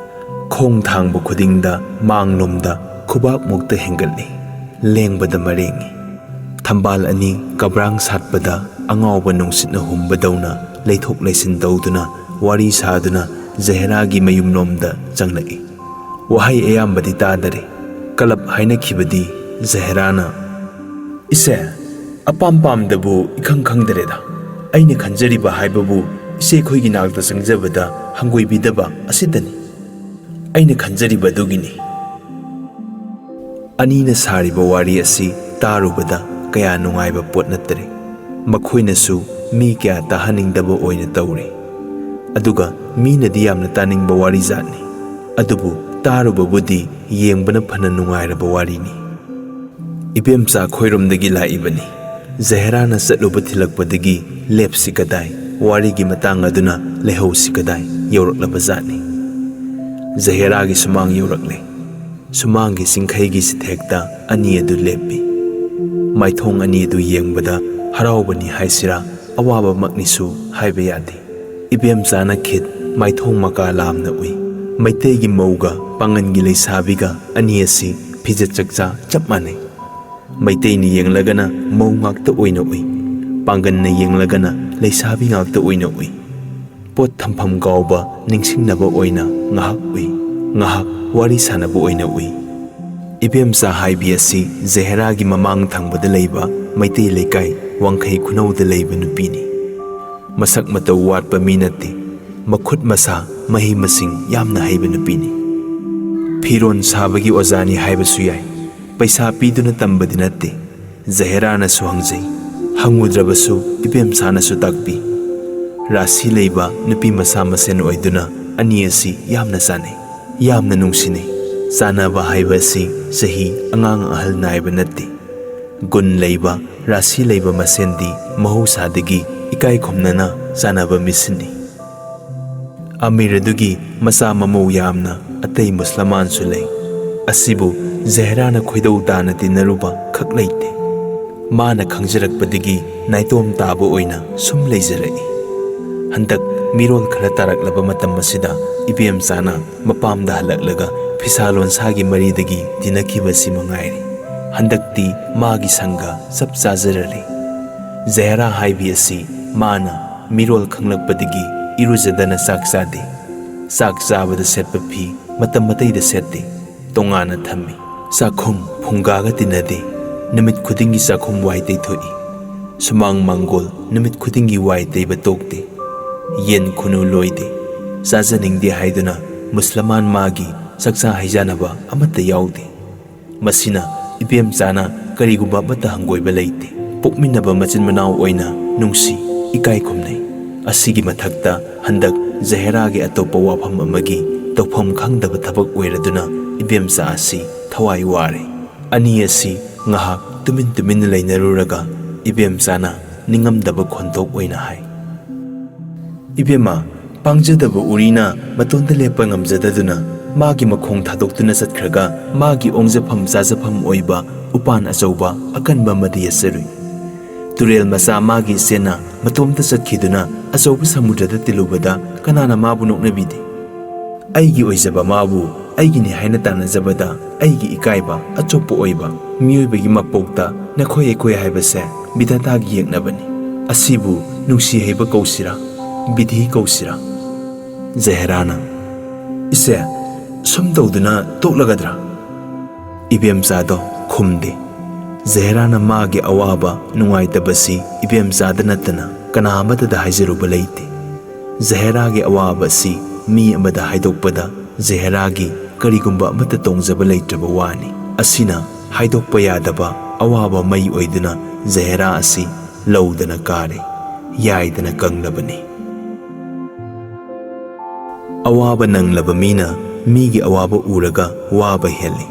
ꯈꯣꯡ ꯊꯥꯡꯕ ꯈꯨꯗꯤꯡꯗ ꯃꯥꯡꯂꯣꯝꯗ ꯈꯨꯕꯥꯛꯃꯨꯛꯇ ꯍꯦꯟꯒꯠꯂꯤ꯫ ꯂꯦꯡꯕꯗ ꯃꯔꯦꯡꯏ꯫ ꯊꯝꯕꯥꯜ ꯑꯅꯤ ꯀꯕ꯭ꯔꯥꯡ ꯁꯥꯠꯄꯗ ꯑꯉꯥꯎꯕ ꯅꯨꯡꯁꯤꯠꯅ ꯍꯨꯝꯕꯗꯧꯅ ꯂꯩꯊꯣꯛ ꯂꯩꯁꯤꯟ ꯇꯧꯗꯨꯅ ꯋꯥꯔꯤ ꯁꯥꯗꯨꯅ ꯖꯍꯦꯔꯥꯒꯤ ꯃꯌꯨꯝꯂꯣꯝꯗ ꯆꯪꯂꯛꯏ꯫ ꯋꯥꯍꯩ ꯑꯌꯥꯝꯕꯗꯤ ꯇꯥꯗꯔꯦ꯫ ꯀꯂꯞ ꯍꯥꯏꯅꯈꯤꯕꯗꯤ ꯖꯍꯦꯔꯥꯅ, "ꯏꯆꯦ, ꯑꯄꯥꯝ ꯄꯥꯝꯗꯕꯨ ꯏꯈꯪ ꯈꯪꯗꯔꯦꯗ꯫ ꯑꯩꯅ ꯈꯟꯖꯔꯤꯕ ꯍꯥꯏꯕꯕꯨ ꯏꯆꯦꯈꯣꯏꯒꯤ ꯅꯥꯛꯇ ꯆꯪꯖꯕꯗ ꯍꯪꯒꯣꯏꯕꯤꯗꯕ ꯑꯁꯤꯇꯅꯤ꯫ ꯑꯩꯅ ꯈꯟꯖꯔꯤꯕ ꯑꯗꯨꯒꯤꯅꯤ꯫" ꯑꯅꯤꯅ ꯁꯥꯔꯤꯕ ꯋꯥꯔꯤ ꯑꯁꯤ ꯇꯥꯔꯨꯕꯗ ꯀꯌꯥ ꯅꯨꯡꯉꯥꯏꯕ ꯄꯣꯠ ꯅꯠꯇꯔꯦ꯫ ꯃꯈꯣꯏꯅꯁꯨ ꯃꯤ ꯀꯌꯥ ꯇꯥꯍꯟꯅꯤꯡꯗꯕ ꯑꯣꯏꯅ ꯇꯧꯔꯦ꯫ ꯑꯗꯨꯒ ꯃꯤꯅꯗꯤ ꯌꯥꯝꯅ ꯇꯥꯅꯤꯡꯕ ꯋꯥꯔꯤ ꯖꯥꯠꯅꯤ꯫ ꯑꯗꯨꯕꯨ ꯇꯥꯔꯨꯕꯕꯨꯗꯤ ꯌꯦꯡꯕꯅ ꯐꯅ ꯅꯨꯡꯉꯥꯏꯔꯕ ꯋꯥꯔꯤꯅꯤ꯫ "ꯏꯕꯦꯝꯆꯥ ꯈꯣꯏꯔꯣꯝꯗꯒꯤ ꯂꯥꯛꯏꯕꯅꯤ꯫ ꯖꯍꯦꯔꯥꯅ ꯆꯠꯂꯨꯕ ꯊꯤꯜꯂꯛꯄꯗꯒꯤ ꯂꯦꯞꯁꯤ ꯀꯗꯥꯏ, ꯋꯥꯔꯤꯒꯤ ꯃꯇꯥꯡ ꯑꯗꯨꯅ ꯂꯩꯍꯧꯁꯤ ꯀꯗꯥꯏ ꯌꯧꯔꯛꯂꯕ ꯖꯥꯠꯅꯤ꯫ ꯖꯍꯦꯔꯥꯒꯤ ꯁꯨꯃꯥꯡ ꯌꯧꯔꯛꯂꯦ꯫ ꯁꯨꯃꯥꯡꯒꯤ ꯆꯤꯡꯈꯩꯒꯤ ꯆꯤꯊꯦꯛꯇ ꯑꯅꯤ ꯑꯗꯨ ꯂꯦꯞꯄꯤ꯫ ꯃꯥꯏꯊꯣꯡ ꯑꯅꯤ ꯑꯗꯨ ꯌꯦꯡꯕꯗ ꯍꯔꯥꯎꯕꯅꯤ ꯍꯥꯏꯁꯤꯔꯥ, ꯑꯋꯥꯕꯃꯛꯅꯤꯁꯨ ꯍꯥꯏꯕ ꯌꯥꯗꯦ꯫ ꯏꯕꯦꯝꯆꯥꯅ ꯈꯤꯠ ꯃꯥꯏꯊꯣꯡ ꯃꯀꯥ ꯂꯥꯝꯅ ꯎꯏ꯫ ꯃꯩꯇꯩꯒꯤ ꯃꯧꯒ ꯄꯥꯡꯒꯟꯒꯤ ꯂꯩꯁꯥꯕꯤꯒ ꯑꯅꯤ ꯑꯁꯤ ꯐꯤꯖꯦꯠ ꯆꯛꯆꯥ ꯆꯞ ꯃꯥꯟꯅꯩ꯫ ꯃꯩꯇꯩꯅ ꯌꯦꯡꯂꯒꯅ ꯃꯧ ꯉꯥꯛꯇ ꯑꯣꯏꯅ ꯎꯏ, ꯄꯥꯡꯒꯟꯅ ꯌꯦꯡꯂꯒꯅ ꯂꯩꯁꯥꯕꯤ ꯉꯥꯛꯇ ꯑꯣꯏꯅ ꯎꯏ꯫ ꯄꯣꯠ ꯊꯝꯐꯝ ꯀꯥꯎꯕ ꯅꯤꯡꯁꯤꯡꯅꯕ ꯑꯣꯏꯅ ꯉꯥꯏꯍꯥꯛ ꯎꯏ, ꯉꯥꯏꯍꯥꯛ ꯋꯥꯔꯤ ꯁꯥꯟꯅꯕ ꯑꯣꯏꯅ ꯎꯏ꯫ ꯏꯕꯦꯝꯆꯥ ꯍꯥꯏꯕꯤ ꯑꯁꯤ ꯖꯍꯦꯔꯥꯒꯤ ꯃꯃꯥꯡ ꯊꯪꯕꯗ ꯂꯩꯕ ꯃꯩꯇꯩ ꯂꯩꯀꯥꯏ ꯋꯥꯡꯈꯩ ꯈꯨꯅꯧꯗ ꯂꯩꯕ ꯅꯨꯄꯤꯅꯤ꯫ ꯃꯁꯛ ꯃꯇꯧ ꯋꯥꯠꯄ ꯃꯤ ꯅꯠꯇꯦ꯫ ꯃꯈꯨꯠ ꯃꯁꯥ ꯃꯍꯩ ꯃꯁꯤꯡ ꯌꯥꯝꯅ ꯍꯩꯕ ꯅꯨꯄꯤꯅꯤ꯫ ꯐꯤꯔꯣꯟ ꯁꯥꯕꯒꯤ ꯑꯣꯖꯥꯅꯤ ꯍꯥꯏꯕꯁꯨ ꯌꯥꯏ꯫ ꯄꯩꯁꯥ ꯄꯤꯗꯨꯅ ꯇꯝꯕꯗꯤ ꯅꯠꯇꯦ꯫ ꯖꯍꯦꯔꯥꯅꯁꯨ ꯍꯪꯖꯩ꯫ ꯍꯪꯉꯨꯗ꯭ꯔꯕꯁꯨ ꯏꯕꯦꯝꯁꯥꯅꯁꯨ ꯇꯥꯛꯄꯤ꯫ ꯔꯥꯁꯤ ꯂꯩꯕ ꯅꯨꯄꯤ ꯃꯆꯥ ꯃꯁꯦꯟ ꯑꯣꯏꯗꯨꯅ ꯑꯅꯤ ꯑꯁꯤ ꯌꯥꯝꯅ ꯆꯥꯟꯅꯩ, ꯌꯥꯝꯅ ꯅꯨꯡꯁꯤꯅꯩ꯫ ꯆꯥꯟꯅꯕ ꯍꯥꯏꯕ ꯑꯁꯤ ꯆꯍꯤ, ꯑꯉꯥꯡ ꯑꯍꯜ ꯅꯥꯏꯕ ꯅꯠꯇꯦ꯫ ꯒꯨꯟ ꯂꯩꯕ, ꯔꯥꯁꯤ ꯂꯩꯕ ꯃꯁꯦꯟꯗꯤ ꯃꯍꯧꯁꯥꯗꯒꯤ ꯏꯀꯥꯏ ꯈꯨꯝꯅꯅ ꯆꯥꯟꯅꯕ ꯃꯤꯁꯤꯅꯤ꯫ ꯑꯃꯤꯔ ꯑꯗꯨꯒꯤ ꯃꯆꯥ ꯃꯃꯧ ꯌꯥꯝꯅ ꯑꯇꯩ ꯃꯨꯁꯂꯃꯥꯟꯁꯨ ꯂꯩ꯫ ꯑꯁꯤꯕꯨ ꯖꯍꯦꯔꯥꯅ ꯈꯣꯏꯗꯧ ꯇꯥꯅ ꯇꯤꯟꯅꯔꯨꯕ ꯈꯛ ꯂꯩꯇꯦ꯫ ꯃꯥꯅ ꯈꯪꯖꯔꯛꯄꯗꯒꯤ ꯅꯥꯏꯇꯣꯝ ꯇꯥꯕ ꯑꯣꯏꯅ ꯁꯨꯝ ꯂꯩꯖꯔꯛꯏ꯫ ꯍꯟꯗꯛ ꯃꯤꯔꯣꯜ ꯈꯔ ꯇꯥꯔꯛꯂꯕ ꯃꯇꯝ ꯑꯁꯤꯗ ꯏꯕꯦꯝꯆꯥꯅ ꯃꯄꯥꯝꯗ ꯍꯜꯂꯛꯂꯒ ꯐꯤꯁꯥ ꯂꯣꯟꯁꯥꯒꯤ ꯃꯔꯤꯗꯒꯤ ꯇꯤꯟꯅꯈꯤꯕꯁꯤ ꯃꯉꯥꯏꯔꯦ꯫ ꯍꯟꯗꯛꯇꯤ ꯃꯥꯒꯤ ꯁꯪꯒ ꯆꯞ ꯆꯥꯖꯔꯔꯦ꯫ ꯖꯍꯦꯔꯥ ꯍꯥꯏꯕꯤ ꯑꯁꯤ ꯃꯥꯅ ꯃꯤꯔꯣꯜ ꯈꯪꯂꯛꯄꯗꯒꯤ ꯏꯔꯨꯖꯗꯅ ꯆꯥꯛ ꯆꯥꯗꯦ꯫ ꯆꯥꯛ ꯆꯥꯕꯗ ꯁꯦꯠꯄ ꯐꯤ ꯃꯇꯝ ꯑꯇꯩꯗ ꯁꯦꯠꯇꯦ, ꯇꯣꯉꯥꯟꯅ ꯊꯝꯃꯤ꯫ ꯆꯥꯛꯈꯨꯝ ꯐꯨꯡꯒꯥꯒ ꯇꯤꯟꯅꯗꯦ꯫ ꯅꯨꯃꯤꯠ ꯈꯨꯗꯤꯡꯒꯤ ꯆꯥꯛꯈꯨꯝ ꯋꯥꯏ ꯇꯩꯊꯣꯛꯏ꯫ ꯁꯨꯃꯥꯡ ꯃꯥꯡꯒꯣꯜ ꯅꯨꯃꯤꯠ ꯈꯨꯗꯤꯡꯒꯤ ꯋꯥꯏ ꯇꯩꯕ ꯇꯣꯛꯇꯦ꯫ ꯌꯦꯟ ꯈꯨꯅꯨ ꯂꯣꯏꯗꯦ꯫ ꯆꯥꯖꯅꯤꯡꯗꯦ ꯍꯥꯏꯗꯨꯅ ꯃꯨꯁꯂꯃꯥꯟ ꯃꯥꯒꯤ ꯆꯥꯛꯆꯥ ꯍꯩꯖꯥꯅꯕ ꯑꯃꯠꯇ ꯌꯥꯎꯗꯦ꯫ ꯃꯁꯤꯅ ꯏꯕꯦꯝꯆꯥꯅ ꯀꯔꯤꯒꯨꯝꯕ ꯑꯃꯠꯇ ꯍꯪꯒꯣꯏꯕ ꯂꯩꯇꯦ꯫ ꯄꯣꯛꯃꯤꯟꯅꯕ ꯃꯆꯤꯟ ꯃꯅꯥꯎ ꯑꯣꯏꯅ ꯅꯨꯡꯁꯤ, ꯏꯀꯥꯏ ꯈꯨꯝꯅꯩ꯫ ꯑꯁꯤꯒꯤ ꯃꯊꯛꯇ ꯍꯟꯗꯛ ꯖꯍꯦꯔꯥꯒꯤ ꯑꯇꯣꯞꯄ ꯋꯥꯐꯝ ꯑꯃꯒꯤ ꯇꯧꯐꯝ ꯈꯪꯗꯕ ꯊꯕꯛ ꯑꯣꯏꯔꯗꯨꯅ ꯏꯕꯦꯝꯆꯥ ꯑꯁꯤ ꯊꯋꯥꯏ ꯋꯥꯔꯦ꯫ ꯑꯅꯤ ꯑꯁꯤ ꯉꯥꯏꯍꯥꯛ ꯇꯨꯃꯤꯟ ꯇꯨꯃꯤꯟꯅ ꯂꯩꯅꯔꯨꯔꯒ ꯏꯕꯦꯝꯆꯥꯅ ꯅꯤꯡꯉꯝꯗꯕ ꯈꯣꯟꯊꯣꯛ ꯑꯣꯏꯅ ꯍꯥꯏ, "ꯏꯕꯦꯝꯃ, ꯄꯥꯡꯖꯗꯕ ꯎꯔꯤꯅ ꯃꯇꯣꯟꯗ ꯂꯦꯞꯄ ꯉꯝꯖꯗꯗꯨꯅ ꯃꯥꯒꯤ ꯃꯈꯣꯡ ꯊꯥꯗꯣꯛꯇꯨꯅ ꯆꯠꯈ꯭ꯔꯒ ꯃꯥꯒꯤ ꯑꯣꯡꯖꯐꯝ ꯆꯥꯖꯐꯝ ꯑꯣꯏꯕ ꯎꯄꯥꯟ ꯑꯆꯧꯕ ꯑꯀꯟꯕ ꯑꯃꯗ ꯌꯦꯠꯆꯔꯨꯏ꯫ ꯇꯨꯔꯦꯜ ꯃꯆꯥ ꯃꯥꯒꯤ ꯏꯆꯦꯅ ꯃꯇꯣꯝꯇ ꯆꯠꯈꯤꯗꯨꯅ ꯑꯆꯧꯕ ꯁꯃꯨꯗ꯭ꯔꯗ ꯇꯤꯜꯂꯨꯕꯗ ꯀꯅꯥꯅ ꯃꯥꯕꯨ ꯅꯣꯛꯅꯕꯤꯗꯦ? ꯑꯩꯒꯤ ꯑꯣꯏꯖꯕ ꯃꯥꯕꯨ ꯑꯩꯒꯤꯅꯤ ꯍꯥꯏꯅ ꯇꯥꯟꯅꯖꯕꯗ ꯑꯩꯒꯤ ꯏꯀꯥꯏꯕ ꯑꯆꯣꯞꯄ ꯑꯣꯏꯕ ꯃꯤꯑꯣꯏꯕꯒꯤ ꯃꯄꯣꯛꯇ ꯅꯈꯣꯏ ꯑꯩꯈꯣꯏ ꯍꯥꯏꯕꯁꯦ ꯕꯤꯙꯥꯇꯥꯒꯤ ꯌꯦꯛꯅꯕꯅꯤ꯫ ꯑꯁꯤꯕꯨ ꯅꯨꯡꯁꯤ ꯍꯩꯕ ꯀꯧꯁꯤꯔꯥ, ꯕꯤꯙꯤ ꯀꯧꯁꯤꯔꯥ?" ꯖꯍꯦꯔꯥꯅ, "ꯏꯆꯦ, ꯁꯨꯝ ꯇꯧꯗꯨꯅ ꯇꯣꯛꯂꯒꯗ꯭ꯔꯥ?" ꯏꯕꯦꯝꯆꯥꯗꯣ ꯈꯨꯝꯗꯦ꯫ ꯖꯍꯦꯔꯥꯅ ꯃꯥꯒꯤ ꯑꯋꯥꯕ ꯅꯨꯡꯉꯥꯏꯇꯕꯁꯤ ꯏꯕꯦꯝꯆꯥꯗ ꯅꯠꯇꯅ ꯀꯅꯥ ꯑꯃꯠꯇꯗ ꯍꯥꯏꯖꯔꯨꯕ ꯂꯩꯇꯦ꯫ ꯖꯍꯦꯔꯥꯒꯤ ꯑꯋꯥꯕ ꯑꯁꯤ ꯃꯤ ꯑꯃꯗ ꯍꯥꯏꯗꯣꯛꯄꯗ ꯖꯍꯦꯔꯥꯒꯤ ꯀꯔꯤꯒꯨꯝꯕ ꯑꯃꯠꯇ ꯇꯣꯡꯖꯕ ꯂꯩꯇ꯭ꯔꯕ ꯋꯥꯅꯤ꯫ ꯑꯁꯤꯅ ꯍꯥꯏꯗꯣꯛꯄ ꯌꯥꯗꯕ ꯑꯋꯥꯕ ꯃꯩ ꯑꯣꯏꯗꯨꯅ ꯖꯍꯦꯔꯥ ꯑꯁꯤ ꯂꯧꯗꯅ ꯀꯥꯔꯦ, ꯌꯥꯏꯗꯅ ꯀꯪꯂꯕꯅꯤ꯫ ꯑꯋꯥꯕ ꯅꯪꯂꯕ ꯃꯤꯅ ꯃꯤꯒꯤ ꯑꯋꯥꯕ ꯎꯔꯒ ꯋꯥꯕ ꯍꯦꯜꯂꯤ꯫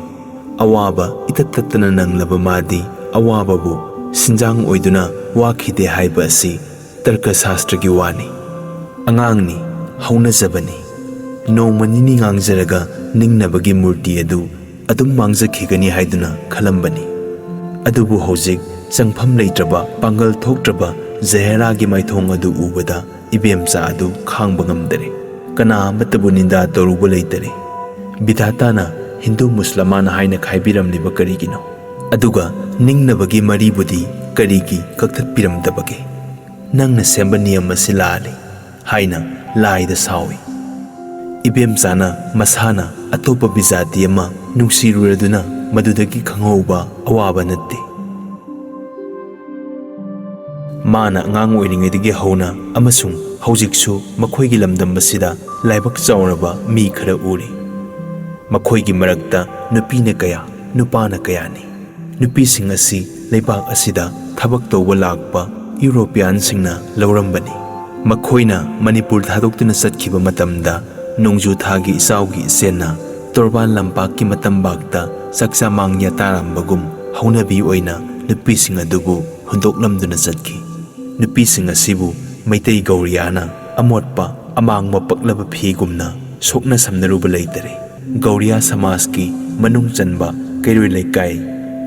ꯑꯋꯥꯕ ꯏꯇꯠ ꯇꯠꯇꯅ ꯅꯪꯂꯕ ꯃꯥꯗꯤ ꯑꯋꯥꯕꯕꯨ ꯁꯤꯟꯖꯥꯡ ꯑꯣꯏꯗꯨꯅ ꯋꯥꯈꯤꯗꯦ ꯍꯥꯏꯕ ꯑꯁꯤ ꯇꯔꯀ ꯁꯥꯁꯇ꯭ꯔꯒꯤ ꯋꯥꯅꯤ꯫ ꯑꯉꯥꯡꯅꯤ, ꯍꯧꯅꯖꯕꯅꯤ꯫ ꯅꯣꯡꯃ ꯅꯤꯅꯤ ꯉꯥꯡꯖꯔꯒ ꯅꯤꯡꯅꯕꯒꯤ ꯃꯨꯔꯇꯤ ꯑꯗꯨ ꯑꯗꯨꯝ ꯃꯥꯡꯖꯈꯤꯒꯅꯤ ꯍꯥꯏꯗꯨꯅ ꯈꯜꯂꯝꯕꯅꯤ꯫ ꯑꯗꯨꯕꯨ ꯍꯧꯖꯤꯛ ꯆꯪꯐꯝ ꯂꯩꯇ꯭ꯔꯕ, ꯄꯥꯡꯒꯜ ꯊꯣꯛꯇ꯭ꯔꯕ ꯖꯍꯦꯔꯥꯒꯤ ꯃꯥꯏꯊꯣꯡ ꯑꯗꯨ ꯎꯕꯗ ꯏꯕꯦꯝꯆꯥ ꯑꯗꯨ ꯈꯥꯡꯕ ꯉꯝꯗꯔꯦ꯫ ꯀꯅꯥ ꯑꯃꯠꯇꯕꯨ ꯅꯤꯟꯗꯥ ꯇꯧꯔꯨꯕ ꯂꯩꯇꯔꯦ꯫ ꯕꯤꯙꯥꯇꯥꯅ ꯍꯤꯟꯗꯨ ꯃꯨꯁꯂꯃꯥꯟ ꯍꯥꯏꯅ ꯈꯥꯏꯕꯤꯔꯝꯂꯤꯕ ꯀꯔꯤꯒꯤꯅꯣ? ꯑꯗꯨꯒ ꯅꯤꯡꯅꯕꯒꯤ ꯃꯔꯤꯕꯨꯗꯤ ꯀꯔꯤꯒꯤ ꯀꯛꯊꯠꯄꯤꯔꯝꯗꯕꯒꯦ? "ꯅꯪꯅ ꯁꯦꯝꯕ ꯅꯤꯌꯝ ꯑꯁꯤ ꯂꯥꯜꯂꯤ" ꯍꯥꯏꯅ ꯂꯥꯏꯗ ꯁꯥꯎꯏ꯫ ꯏꯕꯦꯝꯆꯥꯅ ꯃꯁꯥꯅ ꯑꯇꯣꯞꯄ ꯕꯤꯖꯥꯇꯤ ꯑꯃ ꯅꯨꯡꯁꯤꯔꯨꯔꯗꯨꯅ ꯃꯗꯨꯗꯒꯤ ꯈꯪꯍꯧꯕ ꯑꯋꯥꯕ ꯅꯠꯇꯦ꯫ ꯃꯥꯅ ꯑꯉꯥꯡ ꯑꯣꯏꯔꯤꯉꯩꯗꯒꯤ ꯍꯧꯅ ꯑꯃꯁꯨꯡ ꯍꯧꯖꯤꯛꯁꯨ ꯃꯈꯣꯏꯒꯤ ꯂꯝꯗꯝ ꯑꯁꯤꯗ ꯂꯥꯏꯕꯛ ꯆꯥꯎꯔꯕ ꯃꯤ ꯈꯔ ꯎꯔꯤ꯫ ꯃꯈꯣꯏꯒꯤ ꯃꯔꯛꯇ ꯅꯨꯄꯤꯅ ꯀꯌꯥ, ꯅꯨꯄꯥꯅ ꯀꯌꯥꯅꯤ꯫ ꯅꯨꯄꯤꯁꯤꯡ ꯑꯁꯤ ꯂꯩꯕꯥꯛ ꯑꯁꯤꯗ ꯊꯕꯛ ꯇꯧꯕ ꯂꯥꯛꯄ ꯌꯨꯔꯣꯄꯤꯌꯥꯟꯁꯤꯡꯅ ꯂꯧꯔꯝꯕꯅꯤ꯫ ꯃꯈꯣꯏꯅ ꯃꯅꯤꯄꯨꯔ ꯊꯥꯗꯣꯛꯇꯨꯅ ꯆꯠꯈꯤꯕ ꯃꯇꯝꯗ ꯅꯣꯡꯖꯨ ꯊꯥꯒꯤ ꯏꯆꯥꯎꯒꯤ ꯏꯆꯦꯟꯅ ꯇꯣꯔꯕꯥꯟ ꯂꯝꯄꯥꯛꯀꯤ ꯃꯇꯝꯕꯥꯛꯇ ꯆꯥꯛꯆꯥ ꯃꯥꯡꯌꯥ ꯇꯥꯔꯝꯕꯒꯨꯝ ꯍꯧꯅꯕꯤ ꯑꯣꯏꯅ ꯅꯨꯄꯤꯁꯤꯡ ꯑꯗꯨꯕꯨ ꯍꯨꯟꯗꯣꯛꯂꯝꯗꯨꯅ ꯆꯠꯈꯤ꯫ ꯅꯨꯄꯤꯁꯤꯡ ꯑꯁꯤꯕꯨ ꯃꯩꯇꯩ ꯒꯧꯔꯤꯌꯥꯅ ꯑꯃꯣꯠꯄ ꯑꯃꯥꯡꯕ ꯄꯛꯂꯕ ꯐꯤꯒꯨꯝꯅ ꯁꯣꯛꯅ ꯁꯝꯅꯔꯨꯕ ꯂꯩꯇꯔꯦ꯫ ꯒꯧꯔꯤꯌꯥ ꯁꯃꯥꯖꯀꯤ ꯃꯅꯨꯡ ꯆꯟꯕ ꯀꯩꯔꯣꯏ ꯂꯩꯀꯥꯏ,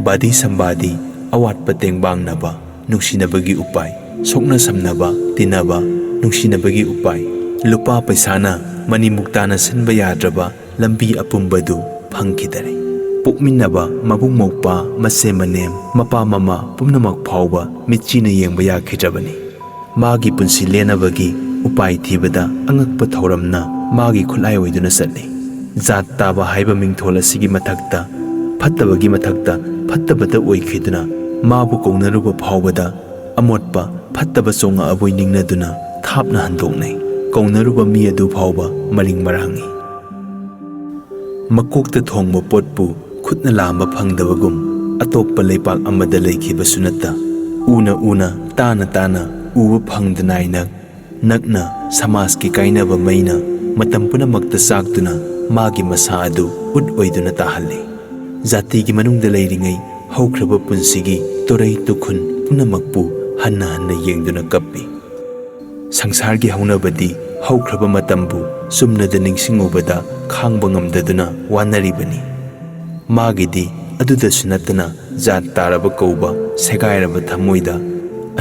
ꯕꯥꯗꯤ ꯁꯝꯕꯥꯗꯤ, ꯑꯋꯥꯠꯄ ꯇꯦꯡꯕꯥꯡꯅꯕ, ꯅꯨꯡꯁꯤꯅꯕꯒꯤ ꯎꯄꯥꯏ, ꯁꯣꯛꯅ ꯁꯝꯅꯕ, ꯇꯤꯟꯅꯕ, ꯅꯨꯡꯁꯤꯅꯕꯒꯤ ꯎꯄꯥꯏ, ꯂꯨꯄꯥ ꯄꯩꯁꯥꯅ ꯃꯅꯤꯃꯨꯛꯇꯥꯅ ꯁꯤꯟꯕ ꯌꯥꯗ꯭ꯔꯕ ꯂꯝꯕꯤ ꯑꯄꯨꯝꯕꯗꯨ ꯐꯪꯈꯤꯗꯔꯦ꯫ ꯄꯣꯛꯃꯤꯟꯅꯕ ꯃꯕꯨꯡ ꯃꯧꯄ꯭ꯋꯥ, ꯃꯆꯦ ꯃꯅꯦꯝ, ꯃꯄꯥ ꯃꯃꯥ ꯄꯨꯝꯅꯃꯛ ꯐꯥꯎꯕ ꯃꯤꯠꯆꯤꯅ ꯌꯦꯡꯕ ꯌꯥꯈꯤꯗ꯭ꯔꯕꯅꯤ꯫ ꯃꯥꯒꯤ ꯄꯨꯟꯁꯤ ꯂꯦꯟꯅꯕꯒꯤ ꯎꯄꯥꯏ ꯊꯤꯕꯗ ꯑꯉꯛꯄ ꯊꯧꯔꯝꯅ ꯃꯥꯒꯤ ꯈꯨꯠꯂꯥꯏ ꯑꯣꯏꯗꯨꯅ ꯆꯠꯂꯤ꯫ ꯖꯥꯠ ꯇꯥꯕ ꯍꯥꯏꯕ ꯃꯤꯡꯊꯣꯜ ꯑꯁꯤꯒꯤ ꯃꯊꯛꯇ, ꯐꯠꯇꯕꯒꯤ ꯃꯊꯛꯇ ꯐꯠꯇꯕꯇ ꯑꯣꯏꯈꯤꯗꯨꯅ, ꯃꯥꯕꯨ ꯀꯧꯅꯔꯨꯕ ꯐꯥꯎꯕꯗ ꯑꯃꯣꯠꯄ ꯐꯠꯇꯕ ꯆꯣꯉꯛꯑꯕꯣꯏ ꯅꯤꯡꯅꯗꯨꯅ ꯊꯥꯞꯅ ꯍꯟꯗꯣꯛꯅꯩ꯫ ꯀꯧꯅꯔꯨꯕ ꯃꯤ ꯑꯗꯨ ꯐꯥꯎꯕ ꯃꯔꯤꯡ ꯃꯔꯥꯡꯉꯤ꯫ ꯃꯀꯣꯛꯇ ꯊꯣꯡꯕ ꯄꯣꯠꯄꯨ ꯈꯨꯠꯅ ꯂꯥꯝꯕ ꯐꯪꯗꯕꯒꯨꯝ, ꯑꯇꯣꯞꯄ ꯂꯩꯄꯥꯛ ꯑꯃꯗ ꯂꯩꯈꯤꯕꯁꯨ ꯅꯠꯇ, ꯎꯅ ꯎꯅ, ꯇꯥꯅ ꯇꯥꯅ ꯎꯕ ꯐꯪꯗꯅꯥꯏꯅ ꯅꯛꯅ ꯁꯃꯥꯖꯀꯤ ꯀꯥꯏꯅꯕ ꯃꯩꯅ ꯃꯇꯝ ꯄꯨꯝꯅꯃꯛꯇ ꯆꯥꯛꯇꯨꯅ ꯃꯥꯒꯤ ꯃꯁꯥ ꯑꯗꯨ ꯎꯠ ꯑꯣꯏꯗꯨꯅ ꯇꯥꯍꯜꯂꯤ꯫ ꯖꯥꯇꯤꯒꯤ ꯃꯅꯨꯡꯗ ꯂꯩꯔꯤꯉꯩ ꯍꯧꯈ꯭ꯔꯕ ꯄꯨꯟꯁꯤꯒꯤ ꯇꯣꯔꯩ ꯇꯨꯈꯨꯟ ꯄꯨꯝꯅꯃꯛꯄꯨ ꯍꯟꯅ ꯍꯟꯅ ꯌꯦꯡꯗꯨꯅ ꯀꯞꯄꯤ꯫ ꯁꯪꯁꯥꯔꯒꯤ ꯍꯧꯅꯕꯗꯤ ꯍꯧꯈ꯭ꯔꯕ ꯃꯇꯝꯕꯨ ꯆꯨꯝꯅꯗ ꯅꯤꯡꯁꯤꯡꯉꯨꯕꯗ ꯈꯥꯡꯕ ꯉꯝꯗꯗꯨꯅ ꯋꯥꯅꯔꯤꯕꯅꯤ꯫ ꯃꯥꯒꯤꯗꯤ ꯑꯗꯨꯗꯁꯨ ꯅꯠꯇꯅ ꯖꯥꯠ ꯇꯥꯔꯕ ꯀꯧꯕ ꯁꯦꯒꯥꯏꯔꯕ ꯊꯃꯣꯏꯗ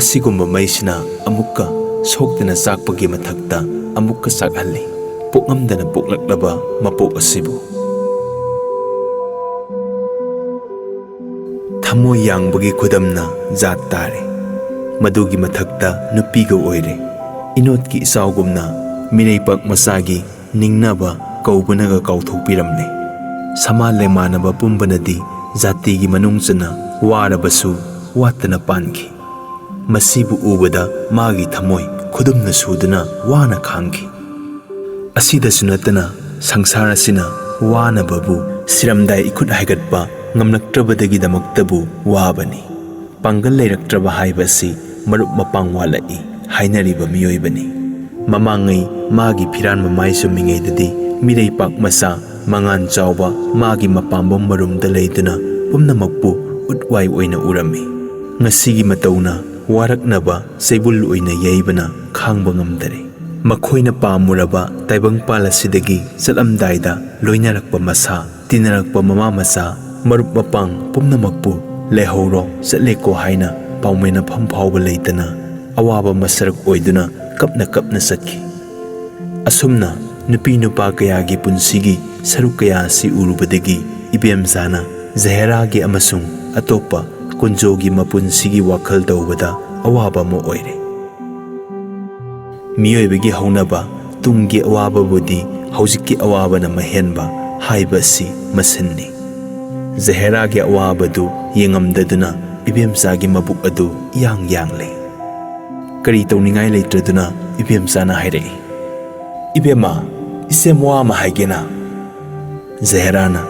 ꯑꯁꯤꯒꯨꯝꯕ ꯃꯩꯁꯤꯅ ꯑꯃꯨꯛꯀ ꯁꯣꯛꯇꯅ ꯆꯥꯛꯄꯒꯤ ꯃꯊꯛꯇ ꯑꯃꯨꯛꯀ ꯆꯥꯛꯍꯜꯂꯤ꯫ ꯄꯣꯛꯉꯝꯗꯅ ꯄꯣꯛꯂꯛꯂꯕ ꯃꯄꯣꯛ ꯑꯁꯤꯕꯨ꯫ ꯊꯃꯣꯏ ꯌꯥꯡꯕꯒꯤ ꯈꯨꯗꯝꯅ ꯖꯥꯠ ꯇꯥꯔꯦ꯫ ꯃꯗꯨꯒꯤ ꯃꯊꯛꯇ ꯅꯨꯄꯤꯒ ꯑꯣꯏꯔꯦ꯫ ꯏꯅꯣꯠꯀꯤ ꯏꯆꯥꯎꯒꯨꯝꯅ ꯃꯤꯔꯩꯄꯥꯛ ꯃꯆꯥꯒꯤ ꯅꯤꯡꯅꯕ ꯀꯧꯕꯅꯒ ꯀꯥꯎꯊꯣꯛꯄꯤꯔꯝꯂꯦ꯫ ꯁꯃꯥ ꯂꯦꯃꯥꯅꯕ ꯄꯨꯝꯕꯅꯗꯤ ꯖꯥꯇꯤꯒꯤ ꯃꯅꯨꯡ ꯆꯟꯅ ꯋꯥꯔꯕꯁꯨ ꯋꯥꯠꯇꯅ ꯄꯥꯟꯈꯤ꯫ ꯃꯁꯤꯕꯨ ꯎꯕꯗ ꯃꯥꯒꯤ ꯊꯃꯣꯏ ꯈꯨꯗꯨꯝꯅ ꯁꯨꯗꯨꯅ ꯋꯥꯅ ꯈꯥꯡꯈꯤ꯫ ꯑꯁꯤꯗꯁꯨ ꯅꯠꯇꯅ ꯁꯪꯁꯥꯔ ꯑꯁꯤꯅ ꯋꯥꯅꯕꯕꯨ ꯁꯤꯔꯝꯗꯥꯏ ꯏꯈꯨꯠ ꯍꯥꯏꯒꯠꯄ ꯉꯝꯂꯛꯇ꯭ꯔꯕꯗꯒꯤꯗꯃꯛꯇꯕꯨ ꯋꯥꯕꯅꯤ꯫ ꯄꯥꯡꯒꯜ ꯂꯩꯔꯛꯇ꯭ꯔꯕ ꯍꯥꯏꯕ ꯑꯁꯤ ꯃꯔꯨꯞ ꯃꯄꯥꯡ ꯋꯥꯠꯂꯛꯏ ꯍꯥꯏꯅꯔꯤꯕ ꯃꯤꯑꯣꯏꯕꯅꯤ꯫ ꯃꯃꯥꯡꯉꯩ ꯃꯥꯒꯤ ꯐꯤꯔꯥꯟ ꯃꯃꯥꯏ ꯆꯨꯝꯃꯤꯉꯩꯗꯗꯤ ꯃꯤꯔꯩꯄꯥꯛ ꯃꯆꯥ ꯃꯉꯥꯟ ꯆꯥꯎꯕ ꯃꯥꯒꯤ ꯃꯄꯥꯝꯕꯣꯝ ꯃꯔꯨꯝꯗ ꯂꯩꯗꯨꯅ ꯄꯨꯝꯅꯃꯛꯄꯨ ꯎꯠꯋꯥꯏ ꯑꯣꯏꯅ ꯎꯔꯝꯃꯤ꯫ ꯉꯁꯤꯒꯤ ꯃꯇꯧꯅ ꯋꯥꯔꯛꯅꯕ ꯆꯩꯕꯨꯜ ꯑꯣꯏꯅ ꯌꯩꯕꯅ ꯈꯥꯡꯕ ꯉꯝꯗꯔꯦ꯫ ꯃꯈꯣꯏꯅ ꯄꯥꯝꯃꯨꯔꯕ ꯇꯥꯏꯕꯪꯄꯥꯜ ꯑꯁꯤꯗꯒꯤ ꯆꯠꯂꯝꯗꯥꯏꯗ ꯂꯣꯏꯅꯔꯛꯄ ꯃꯁꯥ, ꯇꯤꯟꯅꯔꯛꯄ ꯃꯃꯥ ꯃꯆꯥ, ꯃꯔꯨꯞ ꯃꯄꯥꯡ ꯄꯨꯝꯅꯃꯛꯄꯨ "ꯂꯩꯍꯧꯔꯣ, ꯆꯠꯂꯦꯀꯣ" ꯍꯥꯏꯅ ꯄꯥꯎꯃꯤꯅꯐꯝ ꯐꯥꯎꯕ ꯂꯩꯇꯅ ꯑꯋꯥꯕ ꯃꯁꯔꯛ ꯑꯣꯏꯗꯨꯅ ꯀꯞꯅ ꯀꯞꯅ ꯆꯠꯈꯤ꯫ ꯑꯁꯨꯝꯅ ꯅꯨꯄꯤ ꯅꯨꯄꯥ ꯀꯌꯥꯒꯤ ꯄꯨꯟꯁꯤꯒꯤ ꯁꯔꯨꯛ ꯀꯌꯥ ꯑꯁꯤ ꯎꯔꯨꯕꯗꯒꯤ ꯏꯕꯦꯝꯆꯥꯅ ꯖꯍꯦꯔꯥꯒꯤ ꯑꯃꯁꯨꯡ ꯑꯇꯣꯞꯄ ꯀꯨꯟꯖꯣꯒꯤ ꯃꯄꯨꯟꯁꯤꯒꯤ ꯋꯥꯈꯜ ꯇꯧꯕꯗ ꯑꯋꯥꯕ ꯑꯃ ꯑꯣꯏꯔꯦ꯫ ꯃꯤꯑꯣꯏꯕꯒꯤ ꯍꯧꯅꯕ "ꯇꯨꯡꯒꯤ ꯑꯋꯥꯕꯕꯨꯗꯤ ꯍꯧꯖꯤꯛꯀꯤ ꯑꯋꯥꯕꯅ ꯃꯍꯦꯟꯕ" ꯍꯥꯏꯕ ꯑꯁꯤ ꯃꯁꯤꯟꯅꯤ꯫ ꯖꯍꯦꯔꯥꯒꯤ ꯑꯋꯥꯕꯗꯨ ꯌꯦꯡꯉꯝꯗꯗꯨꯅ ꯏꯕꯦꯝꯆꯥꯒꯤ ꯃꯕꯨꯛ ꯑꯗꯨ ꯏꯌꯥꯡ ꯌꯥꯡꯂꯦ꯫ ꯀꯔꯤ ꯇꯧꯅꯤꯡꯉꯥꯏ ꯂꯩꯇ꯭ꯔꯗꯨꯅ ꯏꯕꯦꯝꯆꯥꯅ ꯍꯥꯏꯔꯛꯏ, "ꯏꯕꯦꯝꯃ, ꯏꯆꯦ ꯋꯥ ꯑꯃ ꯍꯥꯏꯒꯦꯅ?" ꯖꯍꯦꯔꯥꯅ,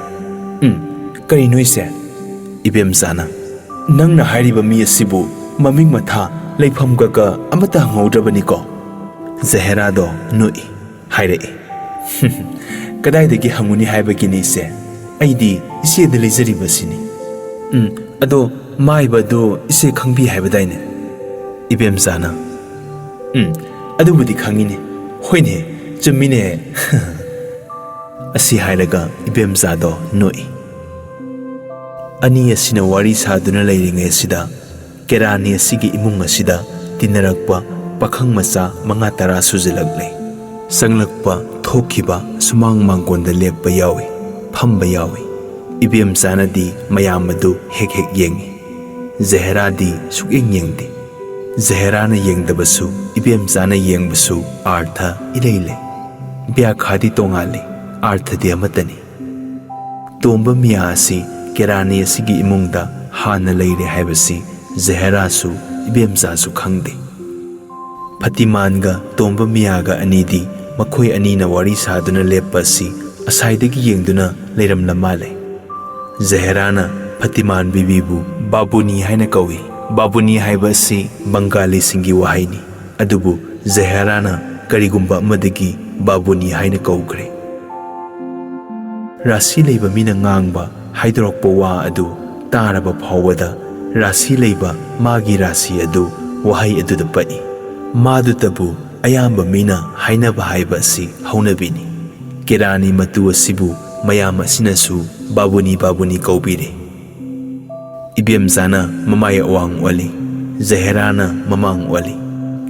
"ꯎꯝ, ꯀꯔꯤꯅꯣ ꯏꯆꯦ?" ꯏꯕꯦꯝꯆꯥꯅ, "ꯅꯪꯅ ꯍꯥꯏꯔꯤꯕ ꯃꯤ ꯑꯁꯤꯕꯨ ꯃꯃꯤꯡ ꯃꯊꯥ, ꯂꯩꯐꯝ ꯀꯀ ꯑꯃꯠꯇ ꯍꯪꯍꯧꯗ꯭ꯔꯕꯅꯤꯀꯣ?" ꯖꯍꯦꯔꯥꯗꯣ ꯅꯣꯛꯏ, ꯍꯥꯏꯔꯛꯏ, "ꯀꯗꯥꯏꯗꯒꯤ ꯍꯪꯉꯨꯅꯤ ꯍꯥꯏꯕꯒꯤꯅꯤ ꯏꯆꯦ, ꯑꯩꯗꯤ ꯏꯆꯦꯗ ꯂꯩꯖꯔꯤꯕꯁꯤꯅꯤ꯫ ꯎꯝ, ꯑꯗꯣ ꯃꯥꯏꯕꯗꯨ ꯏꯆꯦ ꯈꯪꯕꯤ ꯍꯥꯏꯕꯗꯥꯏꯅꯦ?" ꯏꯕꯦꯝꯆꯥꯅ, "ꯎꯝ, ꯑꯗꯨꯕꯨꯗꯤ ꯈꯪꯉꯤꯅꯦ꯫ ꯍꯣꯏꯅꯦ, ꯆꯨꯝꯃꯤꯅꯦ꯫" ꯑꯁꯤ ꯍꯥꯏꯔꯒ ꯏꯕꯦꯝꯆꯥꯗꯣ ꯅꯣꯛꯏ꯫ ꯑꯅꯤ ꯑꯁꯤꯅ ꯋꯥꯔꯤ ꯁꯥꯗꯨꯅ ꯂꯩꯔꯤꯉꯩ ꯑꯁꯤꯗ ꯀꯦꯔꯥꯅꯤ ꯑꯁꯤꯒꯤ ꯏꯃꯨꯡ ꯑꯁꯤꯗ ꯇꯤꯟꯅꯔꯛꯄ ꯄꯥꯈꯪ ꯃꯆꯥ ꯃꯉꯥ ꯇꯔꯥ ꯁꯨꯖꯤꯜꯂꯛꯂꯦ꯫ ꯆꯪꯂꯛꯄ, ꯊꯣꯛꯈꯤꯕ, ꯁꯨꯃꯥꯡ ꯃꯥꯡꯒꯣꯟꯗ ꯂꯦꯞꯄ ꯌꯥꯎꯏ, ꯐꯝꯕ ꯌꯥꯎꯏ꯫ ꯏꯕꯦꯝꯆꯥꯅꯗꯤ ꯃꯌꯥꯝ ꯑꯗꯨ ꯍꯦꯛ ꯍꯦꯛ ꯌꯦꯡꯏ꯫ ꯖꯍꯦꯔꯥꯗꯤ ꯁꯨꯛꯌꯦꯡ ꯌꯦꯡꯗꯦ꯫ ꯖꯍꯦꯔꯥꯅ ꯌꯦꯡꯗꯕꯁꯨ, ꯏꯕꯦꯝꯆꯥꯅ ꯌꯦꯡꯕꯁꯨ ꯑꯥꯔꯊ ꯏꯂꯩ ꯂꯩ꯫ ꯕ꯭ꯌꯥꯈꯥꯗꯤ ꯇꯣꯉꯥꯜꯂꯤ, ꯑꯥꯔꯊꯗꯤ ꯑꯃꯠꯇꯅꯤ꯫ ꯇꯣꯝꯕ ꯃꯤꯌꯥ ꯑꯁꯤ ꯀꯦꯔꯥꯅꯤ ꯑꯁꯤꯒꯤ ꯏꯃꯨꯡꯗ ꯍꯥꯟꯅ ꯂꯩꯔꯦ ꯍꯥꯏꯕꯁꯤ ꯖꯍꯦꯔꯥꯁꯨ ꯏꯕꯦꯝꯆꯥꯁꯨ ꯈꯪꯗꯦ꯫ ꯐꯇꯤꯃꯥꯟꯒ ꯇꯣꯝꯕ ꯃꯤꯌꯥꯒ ꯑꯅꯤꯗꯤ ꯃꯈꯣꯏ ꯑꯅꯤꯅ ꯋꯥꯔꯤ ꯁꯥꯗꯨꯅ ꯂꯦꯞꯄ ꯑꯁꯤ ꯑꯁꯥꯏꯗꯒꯤ ꯌꯦꯡꯗꯨꯅ ꯂꯩꯔꯝꯂ ꯃꯥꯜꯂꯦ꯫ ꯖꯍꯦꯔꯥꯅ ꯐꯇꯤꯃꯥꯟ ꯕꯤꯕꯤꯕꯨ ꯕꯥꯕꯨꯅꯤ ꯍꯥꯏꯅ ꯀꯧꯏ꯫ ꯕꯥꯕꯨꯅꯤ ꯍꯥꯏꯕ ꯑꯁꯤ ꯕꯪꯒꯥꯂꯤꯁꯤꯡꯒꯤ ꯋꯥꯍꯩꯅꯤ꯫ ꯑꯗꯨꯕꯨ ꯖꯍꯦꯔꯥꯅ ꯀꯔꯤꯒꯨꯝꯕ ꯑꯃꯗꯒꯤ ꯕꯥꯕꯨꯅꯤ ꯍꯥꯏꯅ ꯀꯧꯈ꯭ꯔꯦ꯫ ꯔꯥꯁꯤ ꯂꯩꯕ ꯃꯤꯅ ꯉꯥꯡꯕ, ꯍꯥꯏꯗꯣꯔꯛꯄ ꯋꯥ ꯑꯗꯨ ꯇꯥꯔꯕ ꯐꯥꯎꯕꯗ ꯔꯥꯁꯤ ꯂꯩꯕ ꯃꯥꯒꯤ ꯔꯥꯁꯤ ꯑꯗꯨ ꯋꯥꯍꯩ ꯑꯗꯨꯗ ꯄꯛꯏ꯫ ꯃꯥꯗꯨꯇꯕꯨ ꯑꯌꯥꯝꯕ ꯃꯤꯅ ꯍꯥꯏꯅꯕ ꯍꯥꯏꯕ ꯑꯁꯤ ꯍꯧꯅꯕꯤꯅꯤ꯫ ꯀꯦꯔꯥꯅꯤ ꯃꯇꯨ ꯑꯁꯤꯕꯨ ꯃꯌꯥꯝ ꯑꯁꯤꯅꯁꯨ ꯕꯥꯕꯨꯅꯤ ꯕꯥꯕꯨꯅꯤ ꯀꯧꯕꯤꯔꯦ꯫ ꯏꯕꯦꯝꯆꯥꯅ ꯃꯃꯥꯏ ꯑꯋꯥꯡ ꯑꯣꯜꯂꯤ, ꯖꯍꯦꯔꯥꯅ ꯃꯃꯥꯡ ꯑꯣꯜꯂꯤ꯫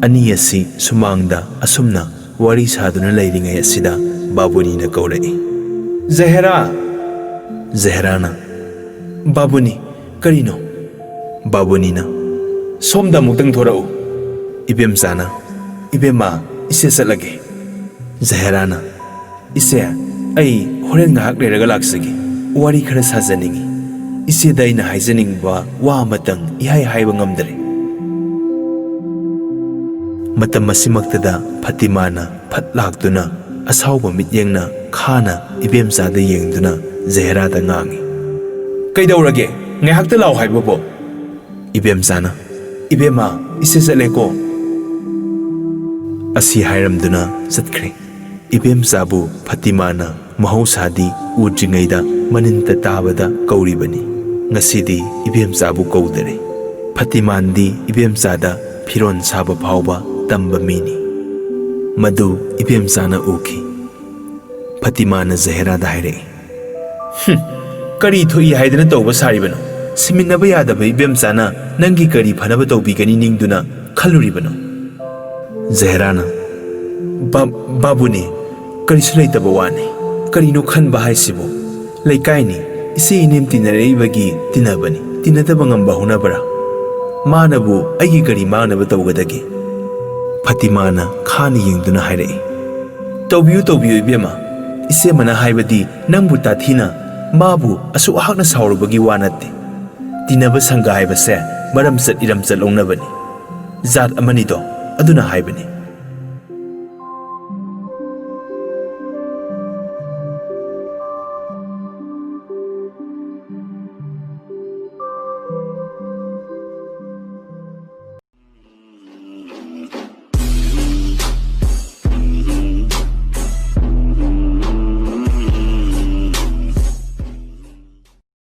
ꯑꯅꯤ ꯑꯁꯤ ꯁꯨꯃꯥꯡꯗ ꯑꯁꯨꯝꯅ ꯋꯥꯔꯤ ꯁꯥꯗꯨꯅ ꯂꯩꯔꯤꯉꯩ ꯑꯁꯤꯗ ꯕꯥꯕꯨꯅꯤꯅ ꯀꯧꯔꯛꯏ, "ꯖꯍꯦꯔꯥ!" ꯖꯍꯦꯔꯥꯅ, "ꯕꯥꯕꯨꯅꯤ, ꯀꯔꯤꯅꯣ?" ꯕꯥꯕꯨꯅꯤꯅ, "ꯁꯣꯝꯗ ꯑꯃꯨꯛꯇꯪ ꯊꯣꯔꯛꯎ꯫" ꯏꯕꯦꯝꯆꯥꯅ, "ꯏꯕꯦꯝꯃ, ꯏꯆꯦ ꯆꯠꯂꯒꯦ꯫" ꯖꯍꯦꯔꯥꯅ, "ꯏꯆꯦ, ꯑꯩ ꯍꯣꯔꯦꯟ ꯉꯥꯏꯍꯥꯛ ꯂꯩꯔꯒ ꯂꯥꯛꯆꯒꯦ꯫ ꯋꯥꯔꯤ ꯈꯔ ꯁꯥꯖꯅꯤꯡꯏ꯫ ꯏꯆꯦꯗ ꯑꯩꯅ ꯍꯥꯏꯖꯅꯤꯡꯕ ꯋꯥ ꯑꯃꯇꯪ ꯏꯍꯥꯏ ꯍꯥꯏꯕ ꯉꯝꯗ꯭ꯔꯦ꯫" ꯃꯇꯝ ꯑꯁꯤꯃꯛꯇꯗ ꯐꯇꯤꯃꯥꯅ ꯐꯠ ꯂꯥꯛꯇꯨꯅ ꯑꯁꯥꯎꯕ ꯃꯤꯠꯌꯦꯡꯅ ꯈꯥꯅ ꯏꯕꯦꯝꯆꯥꯗ ꯌꯦꯡꯗꯨꯅ ꯖꯍꯦꯔꯥꯗ ꯉꯥꯡꯏ, "ꯀꯩꯗꯧꯔꯒꯦ? ꯉꯥꯏꯍꯥꯛꯇ ꯂꯥꯛꯑꯣ ꯍꯥꯏꯕꯕꯨ?" ꯏꯕꯦꯝꯆꯥꯅ, "ꯏꯕꯦꯝꯃ, ꯏꯆꯦ ꯆꯠꯂꯦꯀꯣ꯫" ꯑꯁꯤ ꯍꯥꯏꯔꯝꯗꯨꯅ ꯆꯠꯈ꯭ꯔꯦ꯫ ꯏꯕꯦꯝꯆꯥꯕꯨ ꯐꯇꯤꯃꯥꯅ ꯃꯍꯧꯁꯥꯗꯤ ꯎꯗ꯭ꯔꯤꯉꯩꯗ ꯃꯅꯤꯟꯇ ꯇꯥꯕꯗ ꯀꯧꯔꯤꯕꯅꯤ꯫ ꯉꯁꯤꯗꯤ ꯏꯕꯦꯝꯆꯥꯕꯨ ꯀꯧꯗꯔꯦ꯫ ꯐꯇꯤꯃꯥꯟꯗꯤ ꯏꯕꯦꯝꯆꯥꯗ ꯐꯤꯔꯣꯟ ꯁꯥꯕ ꯐꯥꯎꯕ ꯇꯝꯕ ꯃꯤꯅꯤ꯫ ꯃꯗꯨ ꯏꯕꯦꯝꯆꯥꯅ ꯎꯈꯤ꯫ ꯐꯇꯤꯃꯥꯅ ꯖꯍꯦꯔꯥꯗ ꯍꯥꯏꯔꯛꯏ, "ꯍꯨꯝ, ꯀꯔꯤ ꯊꯣꯛꯏ ꯍꯥꯏꯗꯅ ꯇꯧꯕ ꯁꯥꯔꯤꯕꯅꯣ? ꯁꯤꯃꯤꯟꯅꯕ ꯌꯥꯗꯕ ꯏꯕꯦꯝꯆꯥꯅ ꯅꯪꯒꯤ ꯀꯔꯤ ꯐꯅꯕ ꯇꯧꯕꯤꯒꯅꯤ ꯅꯤꯡꯗꯨꯅ ꯈꯜꯂꯨꯔꯤꯕꯅꯣ?" ꯖꯍꯦꯔꯥꯅ, "ꯕꯥ-, ꯕꯥꯕꯨꯅꯤ, ꯀꯔꯤꯁꯨ ꯂꯩꯇꯕ ꯋꯥꯅꯤ꯫ ꯀꯔꯤꯅꯣ ꯈꯟꯕ ꯍꯥꯏꯁꯤꯕꯨ? ꯂꯩꯀꯥꯏꯅꯤ, ꯏꯆꯦ ꯏꯅꯦꯝ ꯇꯤꯟꯅꯔꯛꯏꯕꯒꯤ ꯇꯤꯟꯅꯕꯅꯤ꯫ ꯇꯤꯟꯅꯗꯕ ꯉꯝꯕ ꯍꯧꯅꯕ꯭ꯔꯥ? ꯃꯥꯅꯕꯨ ꯑꯩꯒꯤ ꯀꯔꯤ ꯃꯥꯡꯅꯕ ꯇꯧꯒꯗꯒꯦ?" ꯐꯇꯤꯃꯥꯅ ꯈꯥꯅ ꯌꯦꯡꯗꯨꯅ ꯍꯥꯏꯔꯛꯏ, "ꯇꯧꯕꯤꯌꯨ, ꯇꯧꯕꯤꯌꯨ ꯏꯕꯦꯝꯃ꯫ ꯏꯆꯦꯃꯅ ꯍꯥꯏꯕꯗꯤ ꯅꯪꯕꯨ ꯇꯥꯊꯤꯅ ꯃꯥꯕꯨ ꯑꯁꯨꯛ ꯍꯥꯛꯅ ꯁꯥꯎꯔꯨꯕꯒꯤ ꯋꯥ ꯅꯠꯇꯦ꯫ ꯇꯤꯟꯅꯕ ꯁꯪꯒ ꯍꯥꯏꯕꯁꯦ ꯃꯔꯝꯆꯠ ꯏꯔꯝꯆꯠ ꯂꯧꯅꯕꯅꯤ꯫ ꯖꯥꯠ ꯑꯃꯅꯤꯗꯣ, ꯑꯗꯨꯅ ꯍꯥꯏꯕꯅꯤ꯫